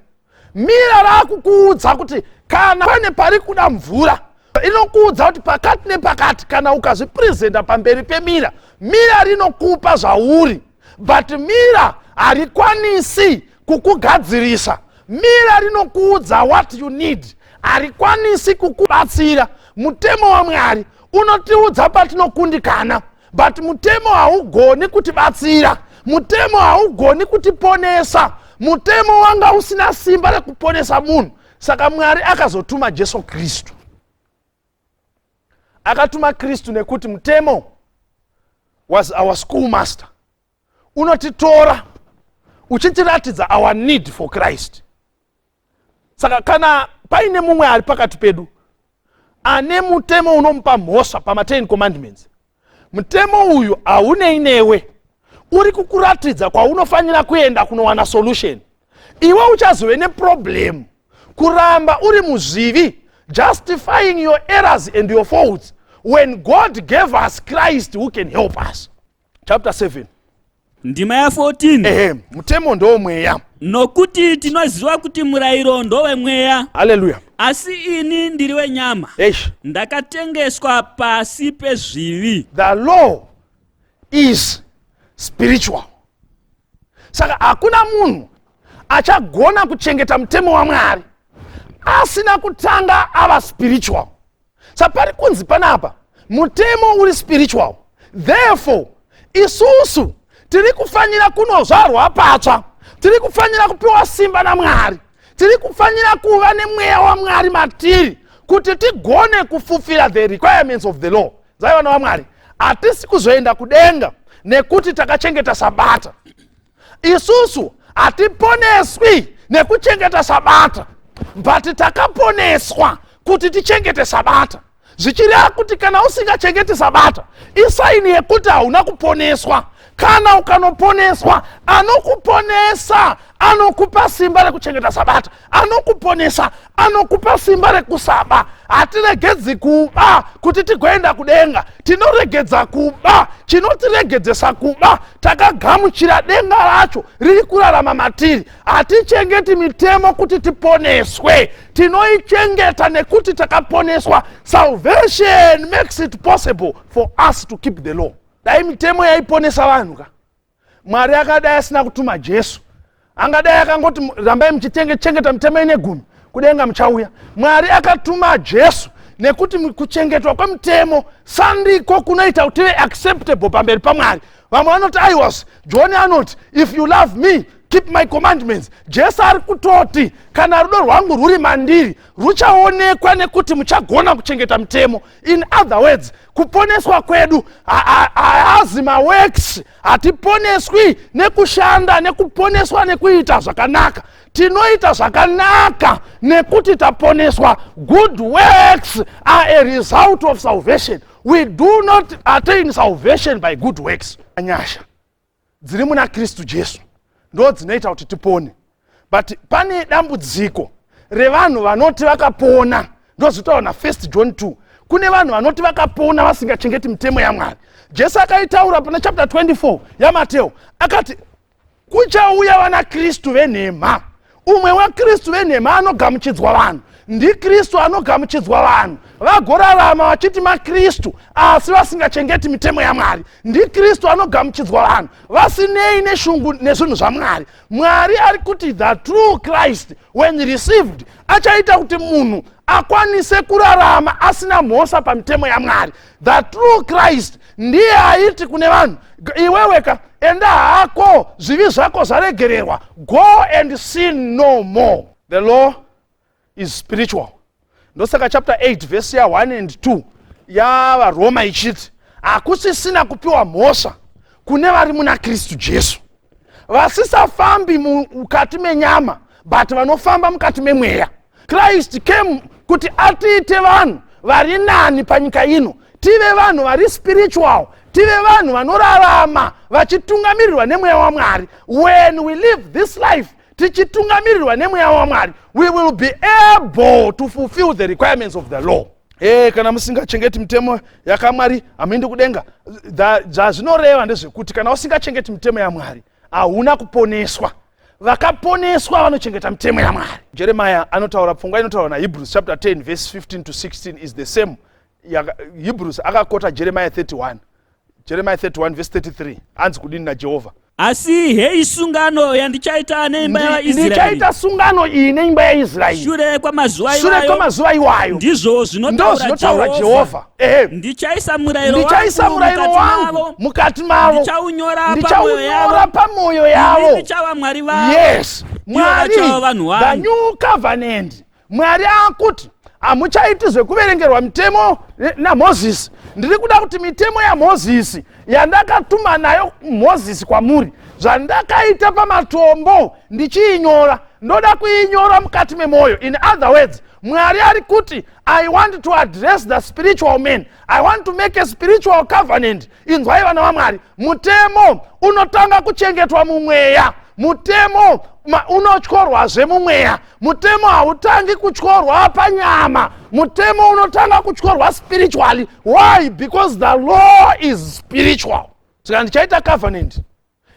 Mirror raakukuudza kuti kana pane pari kuda mvura, inokuudza kuti pakati nepakati. Kana ukazvipresenta pamberi pemirror, mirror rinokupa zvauri, but mirror harikwanisi kukugadzirisa. Mirror rinokuudza what you need, harikwanisi kukubatsira. Mutemo waMwari unotiudza patinokundikana, but mutemo haugoni kutibatsira. Mutemo haugoni kutiponesa. Mutemo wanga usina simba rekuponesa munhu. Saka Mwari akazotuma Jesu Kristu. Akatuma Kristu nekuti mutemo was our school master, unotitora uchitiratidza our need for Christ. Saka kana paine mumwe ari pakati pedu ane mutemo unomupa mhosva pama10 commandments, mutemo uyu haunei newe, uri kukuratidza kwaunofanira kuenda kunowana solution. Iwe uchazove neproblem kuramba uri muzvivi, justifying your errors and your faults, when God gave us Christ who can help us. Chapter 7, ndima ya14. Ehe, mutemo ndowomweya. Nokuti tinoziva kuti murayiro ndowemweya, Haleluya. asi ini ndiri wenyama, Eish. ndakatengeswa pasi pezvivi. The law is spiritual. Saka hakuna munhu Achagona kuchengeta mutemo waMwari asina kutanga ava spiritual. Sapari kunzi panapa mutemo uri spiritual, therefore isusu tiri kufanira kunozvarwa patsva, tiri kufanira kupiwa simba naMwari, tiri kufanira kuva nemweya waMwari matiri kuti tigone kufulfilla the requirements of the law. Zai vana vaMwari, hatisi kuzoenda kudenga nekuti takachengeta Sabata. Isusu hatiponeswi nekuchengeta Sabata, but takaponeswa kuti tichengete Sabata, zvichireva kuti kana usingachengeti Sabata isign yekuti hauna kuponeswa. Kana ukanoponeswa, anokuponesa anokupa simba rekuchengeta Sabata, anokuponesa anokupa simba rekusaba. Hatiregedzi kuba kuti tigoenda kudenga, tinoregedza kuba. Chinotiregedzesa kuba, takagamuchira denga racho riri kurarama matiri. Hatichengeti mitemo kuti tiponeswe, tinoichengeta nekuti takaponeswa. Salvation makes it possible for us to keep the law. Dai mitemo yaiponesa vanhu ka, Mwari akadai asina kutuma Jesu. Angadai akangoti, "Rambai muchichengeta mitemo ine gumi, kudenga muchauya." Mwari akatuma Jesu nekuti kuchengetwa kwemutemo sandiko kunoita kuti tive acceptable pamberi paMwari. Vamwe vanoti aiwas John anoti, "If you love me, keep my commandments." Jesu ari kutoti kana rudo rwangu rwuri mandiri, ruchaonekwa nekuti muchagona kuchengeta mutemo. In other words, kuponeswa kwedu haazi maworks. Hatiponeswi nekushanda, nekuponeswa nekuita zvakanaka. Tinoita zvakanaka nekuti taponeswa. Good works are a result of salvation. We do not attain salvation by good works. Nyasha dziri muna Kristu Jesu ndo dzinoita kuti tipone. But pane dambudziko revanhu vanoti vakapona. Ndozvitaura na1 John 2. Kune vanhu vanoti vakapona vasingachengeti mitemo yaMwari. Jesu akaitaura pana chapter 24 yaMateo, akati kuchauya vana Kristu venhema. Umwe waKristu venhema anogamuchidzwa vanhu ndiKristu anogamuchidzwa vanhu, vagorarama vachiti maKristu asi vasingachengeti mitemo yaMwari. NdiKristu anogamuchidzwa vanhu vasinei neshungu nezvinhu zvaMwari. Mwari ari kuti the true Christ, when received, achaita kuti munhu akwanise kurarama asina mhosva pamitemo yaMwari. The true Christ ndiye aiti kune vanhu, "Iweweka, enda hako, zvivi zvako zvaregererwa. Go and sin no more." The law is spiritual. Ndosaka chapter 8 vhesi ya1 and 2 yavaRoma ichiti hakusisina kupiwa mhosva kune vari muna Kristu Jesu, vasisafambi mukati menyama but vanofamba mukati memweya. Christ came kuti atiite vanhu vari nani panyika ino, tive vanhu vari spiritual, tive vanhu vanorarama vachitungamirirwa nemweya waMwari. When we live this life tichitungamirirwa nemweya waMwari, we will be able to fulfill the requirements of the law. Kana musingachengeti mitemo yakamwari, hamuendi kudenga. Zvazvinoreva ndezvekuti kana usingachengeti mitemo yaMwari, hauna kuponeswa. Vakaponeswa vanochengeta mitemo yaMwari. Jeremiah anotaura pfungwa inotaurwa naHebrews chapter 10 verse 15 to 16 is the same. Hebrews akaquota Jeremiah 31, Jeremiah 31 verse 33. Anzi kudini naJehovha? Asi hei sungano yandichaita neimba yavaIsraeri Ndichaita sungano iyi neimba yaIsraeri shure kwamazuva shure iwayo, kwamazuva iwayo, ndizvo ndo zvinotaura zvinotaura Jehovha. Jehovha. Ehe. Ndichaisa murayiro Ndichaisa wangu murayiro mukati wangu mavo, mukati mavo, ndichaunyora pamwoyo ndichaunyora yavo, pamwoyo ini yavo. ndichava Mwari vavo, Yes. ivo Mwari, vachava vanhu the vangu. new covenant, Mwari akuti hamuchaiti zvekuverengerwa mitemo naMozisi. Ndiri kuda kuti mitemo yaMozisi yandakatuma nayo Mozisi kwamuri, zvandakaita pamatombo ndichiinyora, ndoda kuinyora mukati memwoyo. In other words, Mwari ari kuti, "I want to address the spiritual man. I want to make a spiritual covenant." Inzwai vana vaMwari, mutemo unotanga kuchengetwa mumweya. Mutemo unotyorwazve mumweya. Mutemo hautangi kutyorwa panyama, mutemo unotanga kutyorwa spiritually. Why? Because the law is spiritual. Saka ndichaita covenant,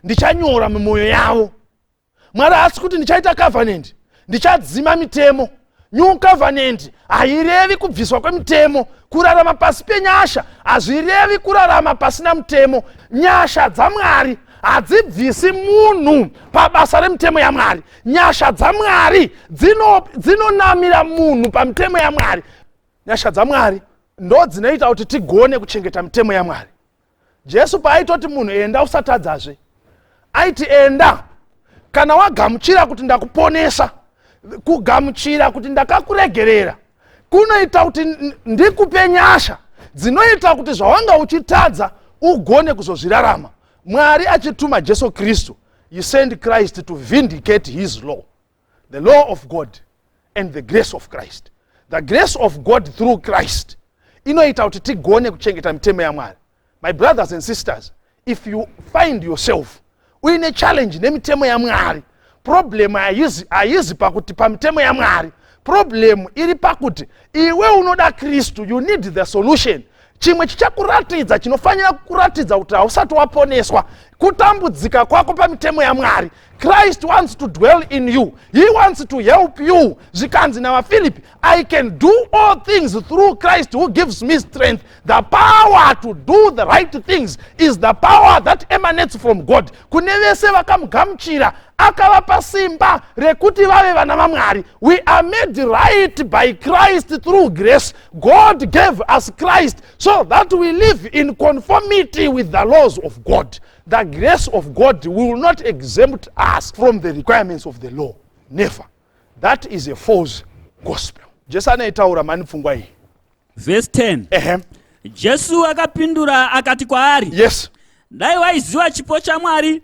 ndichanyora mumwoyo yavo. Mwari haasi kuti ndichaita covenant, ndichadzima mitemo. New covenant hairevi kubviswa kwemitemo. Kurarama pasi penyasha hazvirevi kurarama pasina mutemo. Nyasha dzaMwari. Hadzibvisi munhu pabasa remitemo yaMwari. Nyasha dzaMwari dzinonamira munhu pamitemo yaMwari. Nyasha dzaMwari ndo dzinoita kuti tigone kuchengeta mitemo yaMwari. Jesu paaitoti munhu enda usatadzazve, aiti enda kana wagamuchira kuti ndakuponesa. Kugamuchira kuti ndakakuregerera kunoita kuti ndikupe nyasha dzinoita kuti zvawanga uchitadza ugone kuzozvirarama. Mwari achituma Jesu Kristu, he sent Christ to vindicate his law, the law of God and the grace of Christ. The grace of God through Christ inoita kuti tigone kuchengeta mitemo yaMwari. My brothers and sisters, if you find yourself uine challenge nemitemo yaMwari, problem haizi pakuti pamitemo yaMwari. Problem iri pakuti iwe unoda Kristu. You need the solution. Chimwe chichakuratidza, chinofanira kukuratidza kuti hausati waponeswa, kutambudzika kwako pamitemo yaMwari. Christ wants to dwell in you. He wants to help you. Zvikanzi navaFilipi, "I can do all things through Christ who gives me strength." The power to do the right things is the power that emanates from God. Kune vese vakamugamuchira, akavapa simba rekuti vave vana vaMwari. We are made right by Christ through grace. God gave us Christ so that we live in conformity with the laws of God. The grace of God will not exempt us from the requirements of the law. Never. That is a false gospel. Jesu anoitaura mani pfungwa iyi. Vhesi 10. Ehe. Jesu akapindura akati kwaari, "Dai waiziva chipo chaMwari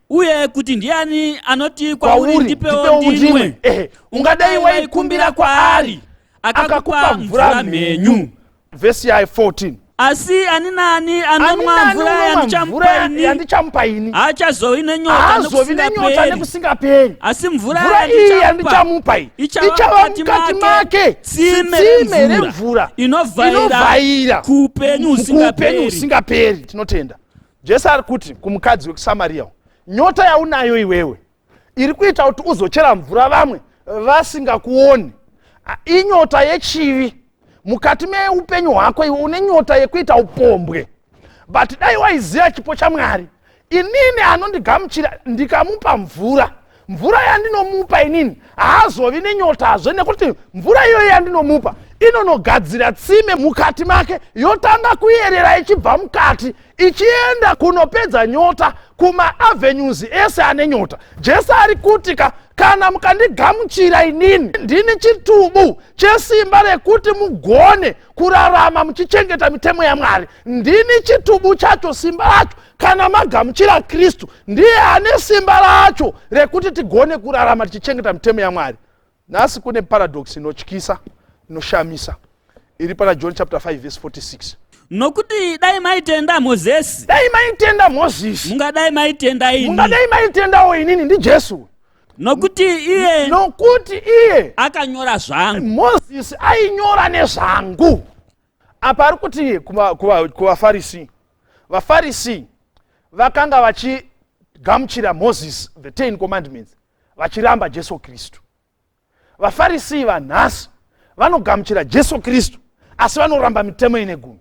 uye kuti ndiani anoti kwauri, kwauri, 'Ndipewo ndipewo ndinwe,' ndinwe, ungadai waikumbira kwaari, akakupa akakupa mvura mvura mhenyu." mhenyu. Vhesi ya 14. Asi ani naani Ani anonwa nani mvura unonwa yandichamupa mvura ini yandichamupa ini haachazovi nenyota haazovi nenyota nekusingaperi. Nekusingaperi. Asi mvura Mvura iyi yandichamupa yandichamupa iyi ichava ichava mukati mukati make make tsime tsime remvura remvura inovhaira inovhaira kuupenyu kuupenyu husingaperi. Husingaperi. Tinotenda. Jesu ari kuti kumukadzi wekuSamariya, nyota yaunayo iwewe iri kuita kuti uzochera mvura vamwe vasingakuoni, inyota yechivi. Mukati meupenyu hwako iwe une nyota yekuita upombwe. But dai waiziva chipo chaMwari, inini anondigamuchira ndikamupa mvura, mvura yandinomupa inini haazovi nenyotazve, nekuti mvura iyoyo yandinomupa inonogadzira tsime mukati make, yotanga kuyerera ichibva mukati ichienda kunopedza nyota kumaavenues ese ane nyota. Jesu ari kuti ka, kana mukandigamuchira inini, ndini chitubu chesimba rekuti mugone kurarama muchichengeta mitemo yaMwari. Ndini chitubu chacho, simba racho. Kana magamuchira Kristu, ndiye ane simba racho rekuti tigone kurarama tichichengeta mitemo yaMwari. Nhasi kune paradox inotyisa, inoshamisa, iri pana John chapter 5 verse 46. Nokuti dai maitenda Mozesi, dai maitenda Mozisi, mungadai maitenda ini, mungadai maitendawo inini. NdiJesu. Nokuti iye nokuti iye akanyora zvangu. Mozisi ainyora nezvangu. Apa ari kuti kuvaFarisi. VaFarisi vakanga vachigamuchira Moses, the Ten Commandments, vachiramba Jesu Kristu. VaFarisi vanhasi vanogamuchira Jesu Kristu asi vanoramba mitemo ine gumi.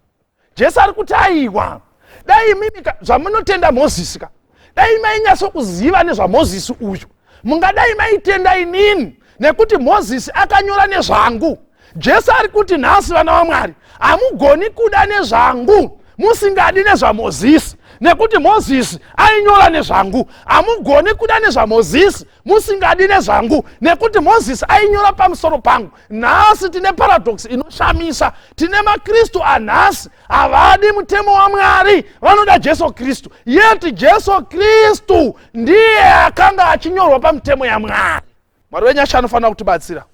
Jesu ari kuti, aiwa, dai imimi zvamunotenda Mozisi ka, dai mainyatsokuziva nezvaMozisi uyu, mungadai maitenda inini, nekuti Mozisi akanyora nezvangu. Jesu ari kuti nhasi, vana vaMwari, hamugoni kuda nezvangu musingadi nezvaMozisi, nekuti Mozisi ainyora nezvangu. Hamugoni kuda nezvaMozisi musingadi nezvangu, nekuti Mozisi ainyora pamusoro pangu. Nhasi tine paradox inoshamisa. Tine maKristu anhasi havadi mutemo waMwari, vanoda Jesu Kristu. Yet Jesu Kristu ndiye akanga achinyorwa pamutemo yaMwari. Mwari wenyasha anofanira kutibatsira.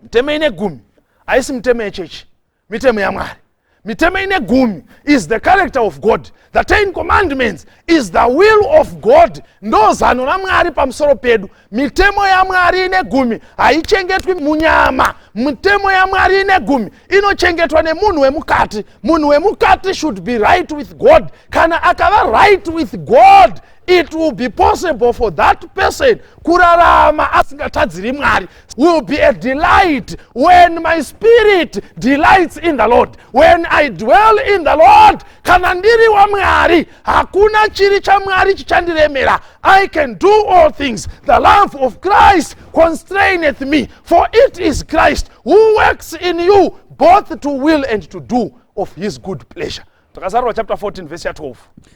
Mitemo ine gumi haisi mitemo yechechi, mitemo yaMwari. Mitemo ine gumi is the character of God. The Ten Commandments is the will of God. Ndo zano raMwari pamusoro pedu. Mitemo yaMwari ine gumi haichengetwi munyama. Mitemo yaMwari ine gumi inochengetwa nemunhu wemukati. Munhu wemukati should be right with God. Kana akava right with God, It will be possible for that person kurarama asingatadziri Mwari. Will be a delight when my spirit delights in the Lord, when I dwell in the Lord. Kana ndiri waMwari, hakuna chiri chaMwari chichandiremera. I can do all things. The love of Christ constraineth me, for it is Christ who works in you both to will and to do of his good pleasure. Zvakazarurwa chapter 14 verse ya12.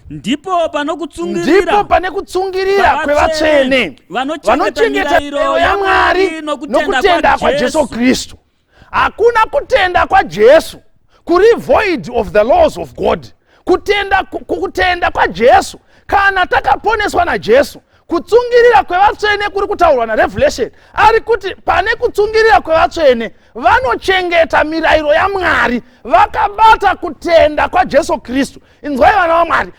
Ndipo panokutsungirira Ndipo pane kutsungirira kwevatsvene vanochengeta vanochengeta mirayiro mirayiro yaMwari yaMwari nokutenda nokutenda kwaJesu kwaJesu. Kristu. Hakuna kutenda kwaJesu kuri void of the laws of God. Kutenda, kutenda kwaJesu, kana takaponeswa naJesu, kutsungirira kwevatsvene kuri kutaurwa naRevelation, ari kuti pane kutsungirira kwevatsvene vanochengeta mirayiro yaMwari vakabata kutenda kwaJesu Kristu. Inzwai, vana vaMwari,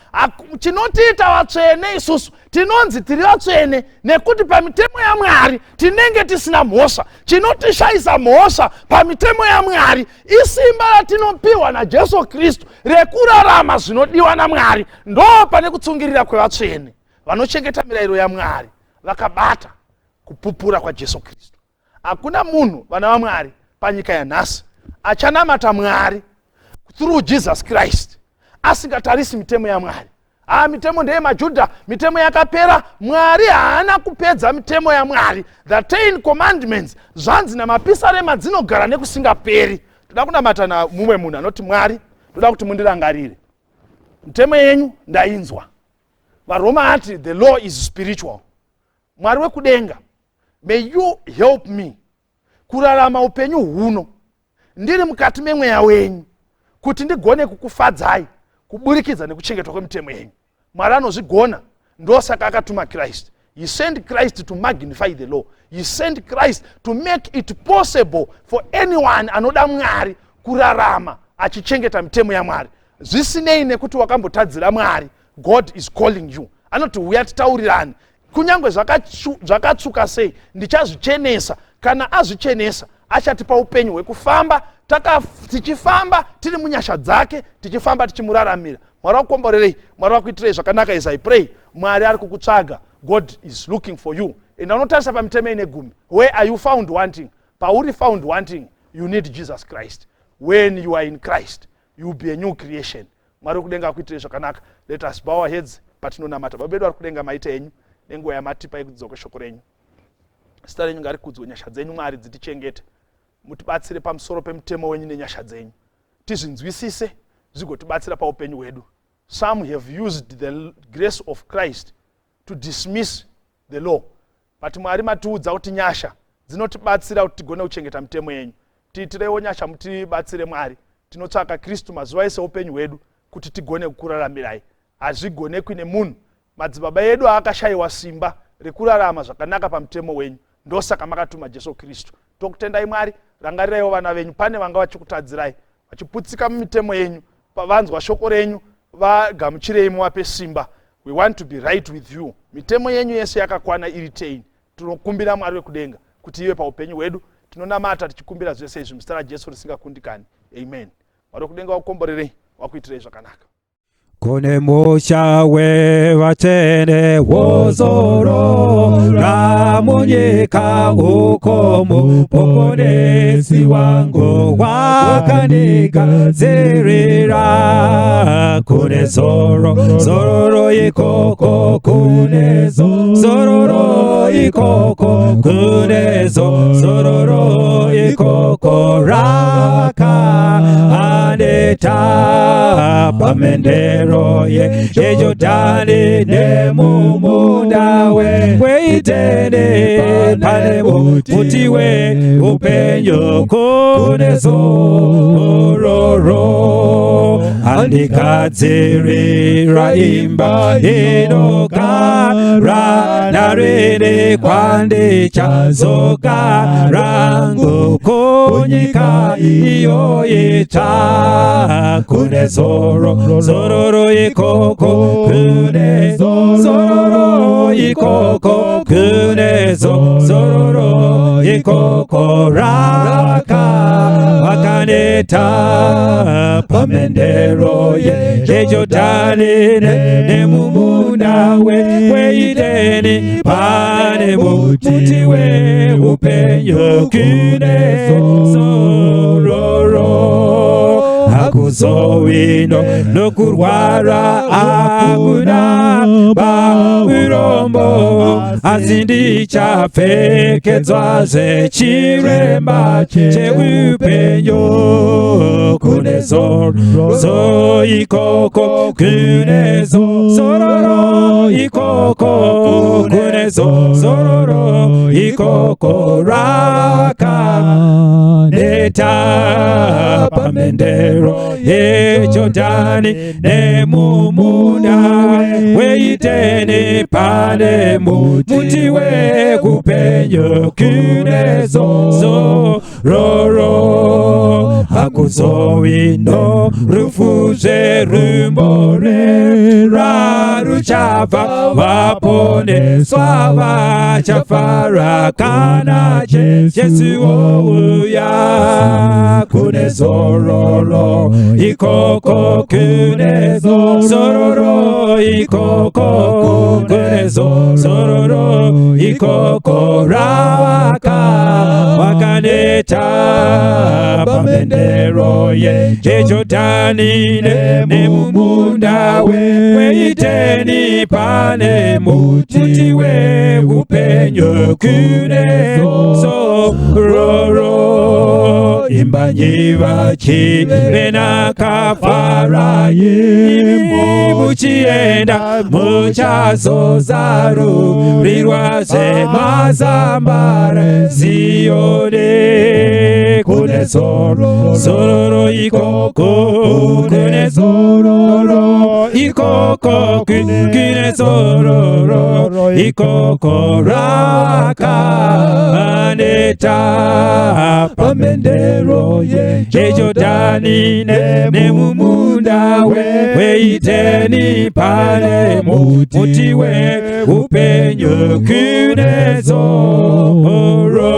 chinotiita vatsvene isusu, tinonzi tiri vatsvene nekuti pamitemo yaMwari tinenge tisina mhosva. Chinotishayisa mhosva pamitemo yaMwari isimba ratinopiwa naJesu Kristu rekurarama zvinodiwa naMwari. Ndo pane kutsungirira kwevatsvene vanochengeta mirayiro yaMwari vakabata kupupura kwaJesu Kristu. Hakuna munhu, vana vaMwari, panyika yanhasi achanamata Mwari through Jesus Christ asingatarisi mitemo yaMwari. Ha, mitemo ndeyemajudha, mitemo yakapera. Mwari haana kupedza mitemo yaMwari. The Ten Commandments, zvanzi namapisarema, dzinogara nekusingaperi. Toda kunamata namumwe munhu anoti, "Mwari, toda kuti mundirangarire mitemo yenyu, ndainzwa." VaRoma ati the law is spiritual. Mwari wekudenga, may you help me kurarama upenyu huno ndiri mukati memweya wenyu, kuti ndigone kukufadzai kuburikidza nekuchengetwa kwemitemo yenyu. Mwari anozvigona, ndosaka akatuma Christ. He sent Christ to magnify the law. He sent Christ to make it possible for anyone anoda Mwari kurarama achichengeta mitemo yaMwari, zvisinei nekuti wakambotadzira Mwari. God is calling you. Anoti, "Uya titaurirane. Kunyange zvakatsvuka sei, ndichazvichenesa." Kana azvichenesa, achatipa upenyu hwekufamba tichifamba tiri munyasha dzake, tichifamba tichimuraramira. Mwari wakukomborerei, Mwari wakuitirei zvakanaka. As I pray, Mwari ari kukutsvaga. God is looking for you. Enda unotarisa pamitemo ine gumi. Where are you found wanting? Pauri found wanting, you need Jesus Christ. When you are in Christ, you will be a new creation. Mwari wekudenga akuitirei zvakanaka. Let us bow our heads patinonamata. Baba vedu vari kudenga, maita enyu nenguva yamatipa yekudzidza kweshoko renyu. Zita renyu ngarikudzwe. Nyasha dzenyu, Mwari, dzitichengete. Mutibatsire pamusoro pemutemo wenyu nenyasha dzenyu, tizvinzwisise, zvigotibatsira paupenyu hwedu. Some have used the grace of Christ to dismiss the law, but Mwari, matiudza kuti nyasha dzinotibatsira kuti tigone kuchengeta mitemo yenyu. Tiitireiwo nyasha, mutibatsire, Mwari. Tinotsvaka Kristu mazuva ese upenyu hwedu kuti tigone kukuraramirai. Hazvigonekwi nemunhu. Madzibaba edu aakashayiwa simba rekurarama zvakanaka pamutemo wenyu, ndosaka makatuma Jesu Kristu. Tokutendai, Mwari. Rangariraiwo vana venyu. Pane vanga vachikutadzirai, vachiputsika mumitemo yenyu, pavanzwa shoko renyu, vagamuchirei, muvape simba. We want to be right with you. Mitemo yenyu yese yakakwana, iri 10. Tinokumbira, Mwari wekudenga, kuti ive paupenyu hwedu. Tinonamata tichikumbira zvese izvi muzita raJesu risingakundikani. Amen. Mwari wekudenga wakukomborerei, wakuitirei zvakanaka. Kune musha wevatsvene wozorora munyika uko Muponesi wangu wakandigadzirira. Kune zororo ikoko, kune zororo ikoko, kune zororo ikoko raka aneta pamendero yeJodhani nemumunda weEdheni, pane muti weupenyu, kune zororo. Andigadzirira imba inogara narini, kwandichazogara kunyika iyo itsva. Kune zororo ikoko, kune zororo ikoko, kune zororo ikoko raka vakaneta pamendero yeJodhani nemumunda. Pane muti weupenyu kune zororo. Hakuzovi nokurwara, hakuna urombo, asi ndichapfekedzwa zvechiremba cheupenyu. Kune zororo ikoko, kune zororo ikoko, kune zororo ikoko. Rakaneta pamendero yeJodhani nemumunda weEdheni, pane muti weupenyu, kune zororo. Hakuzovi norufu zverumbo ruchabva, vaponeswa vachafara kana Jesu ouya. Kune zororo ikoko, kune zororo ikoko, kune zororo ikoko. Raka wakaneta pamendero yeJodhani nemumunda weEdheni, pane muti weupenyu, kune zororo. Imbanyi vachivenakafara, imi muchienda muchazozarurirwa zvemazambara Ziyoni. Kune zororo ikoko, kune zororo ikoko, kune zororo ikoko. Rakaneta pamendero yeJodhani nemumunda weEdheni, pane muti weupenyu, kune zororo.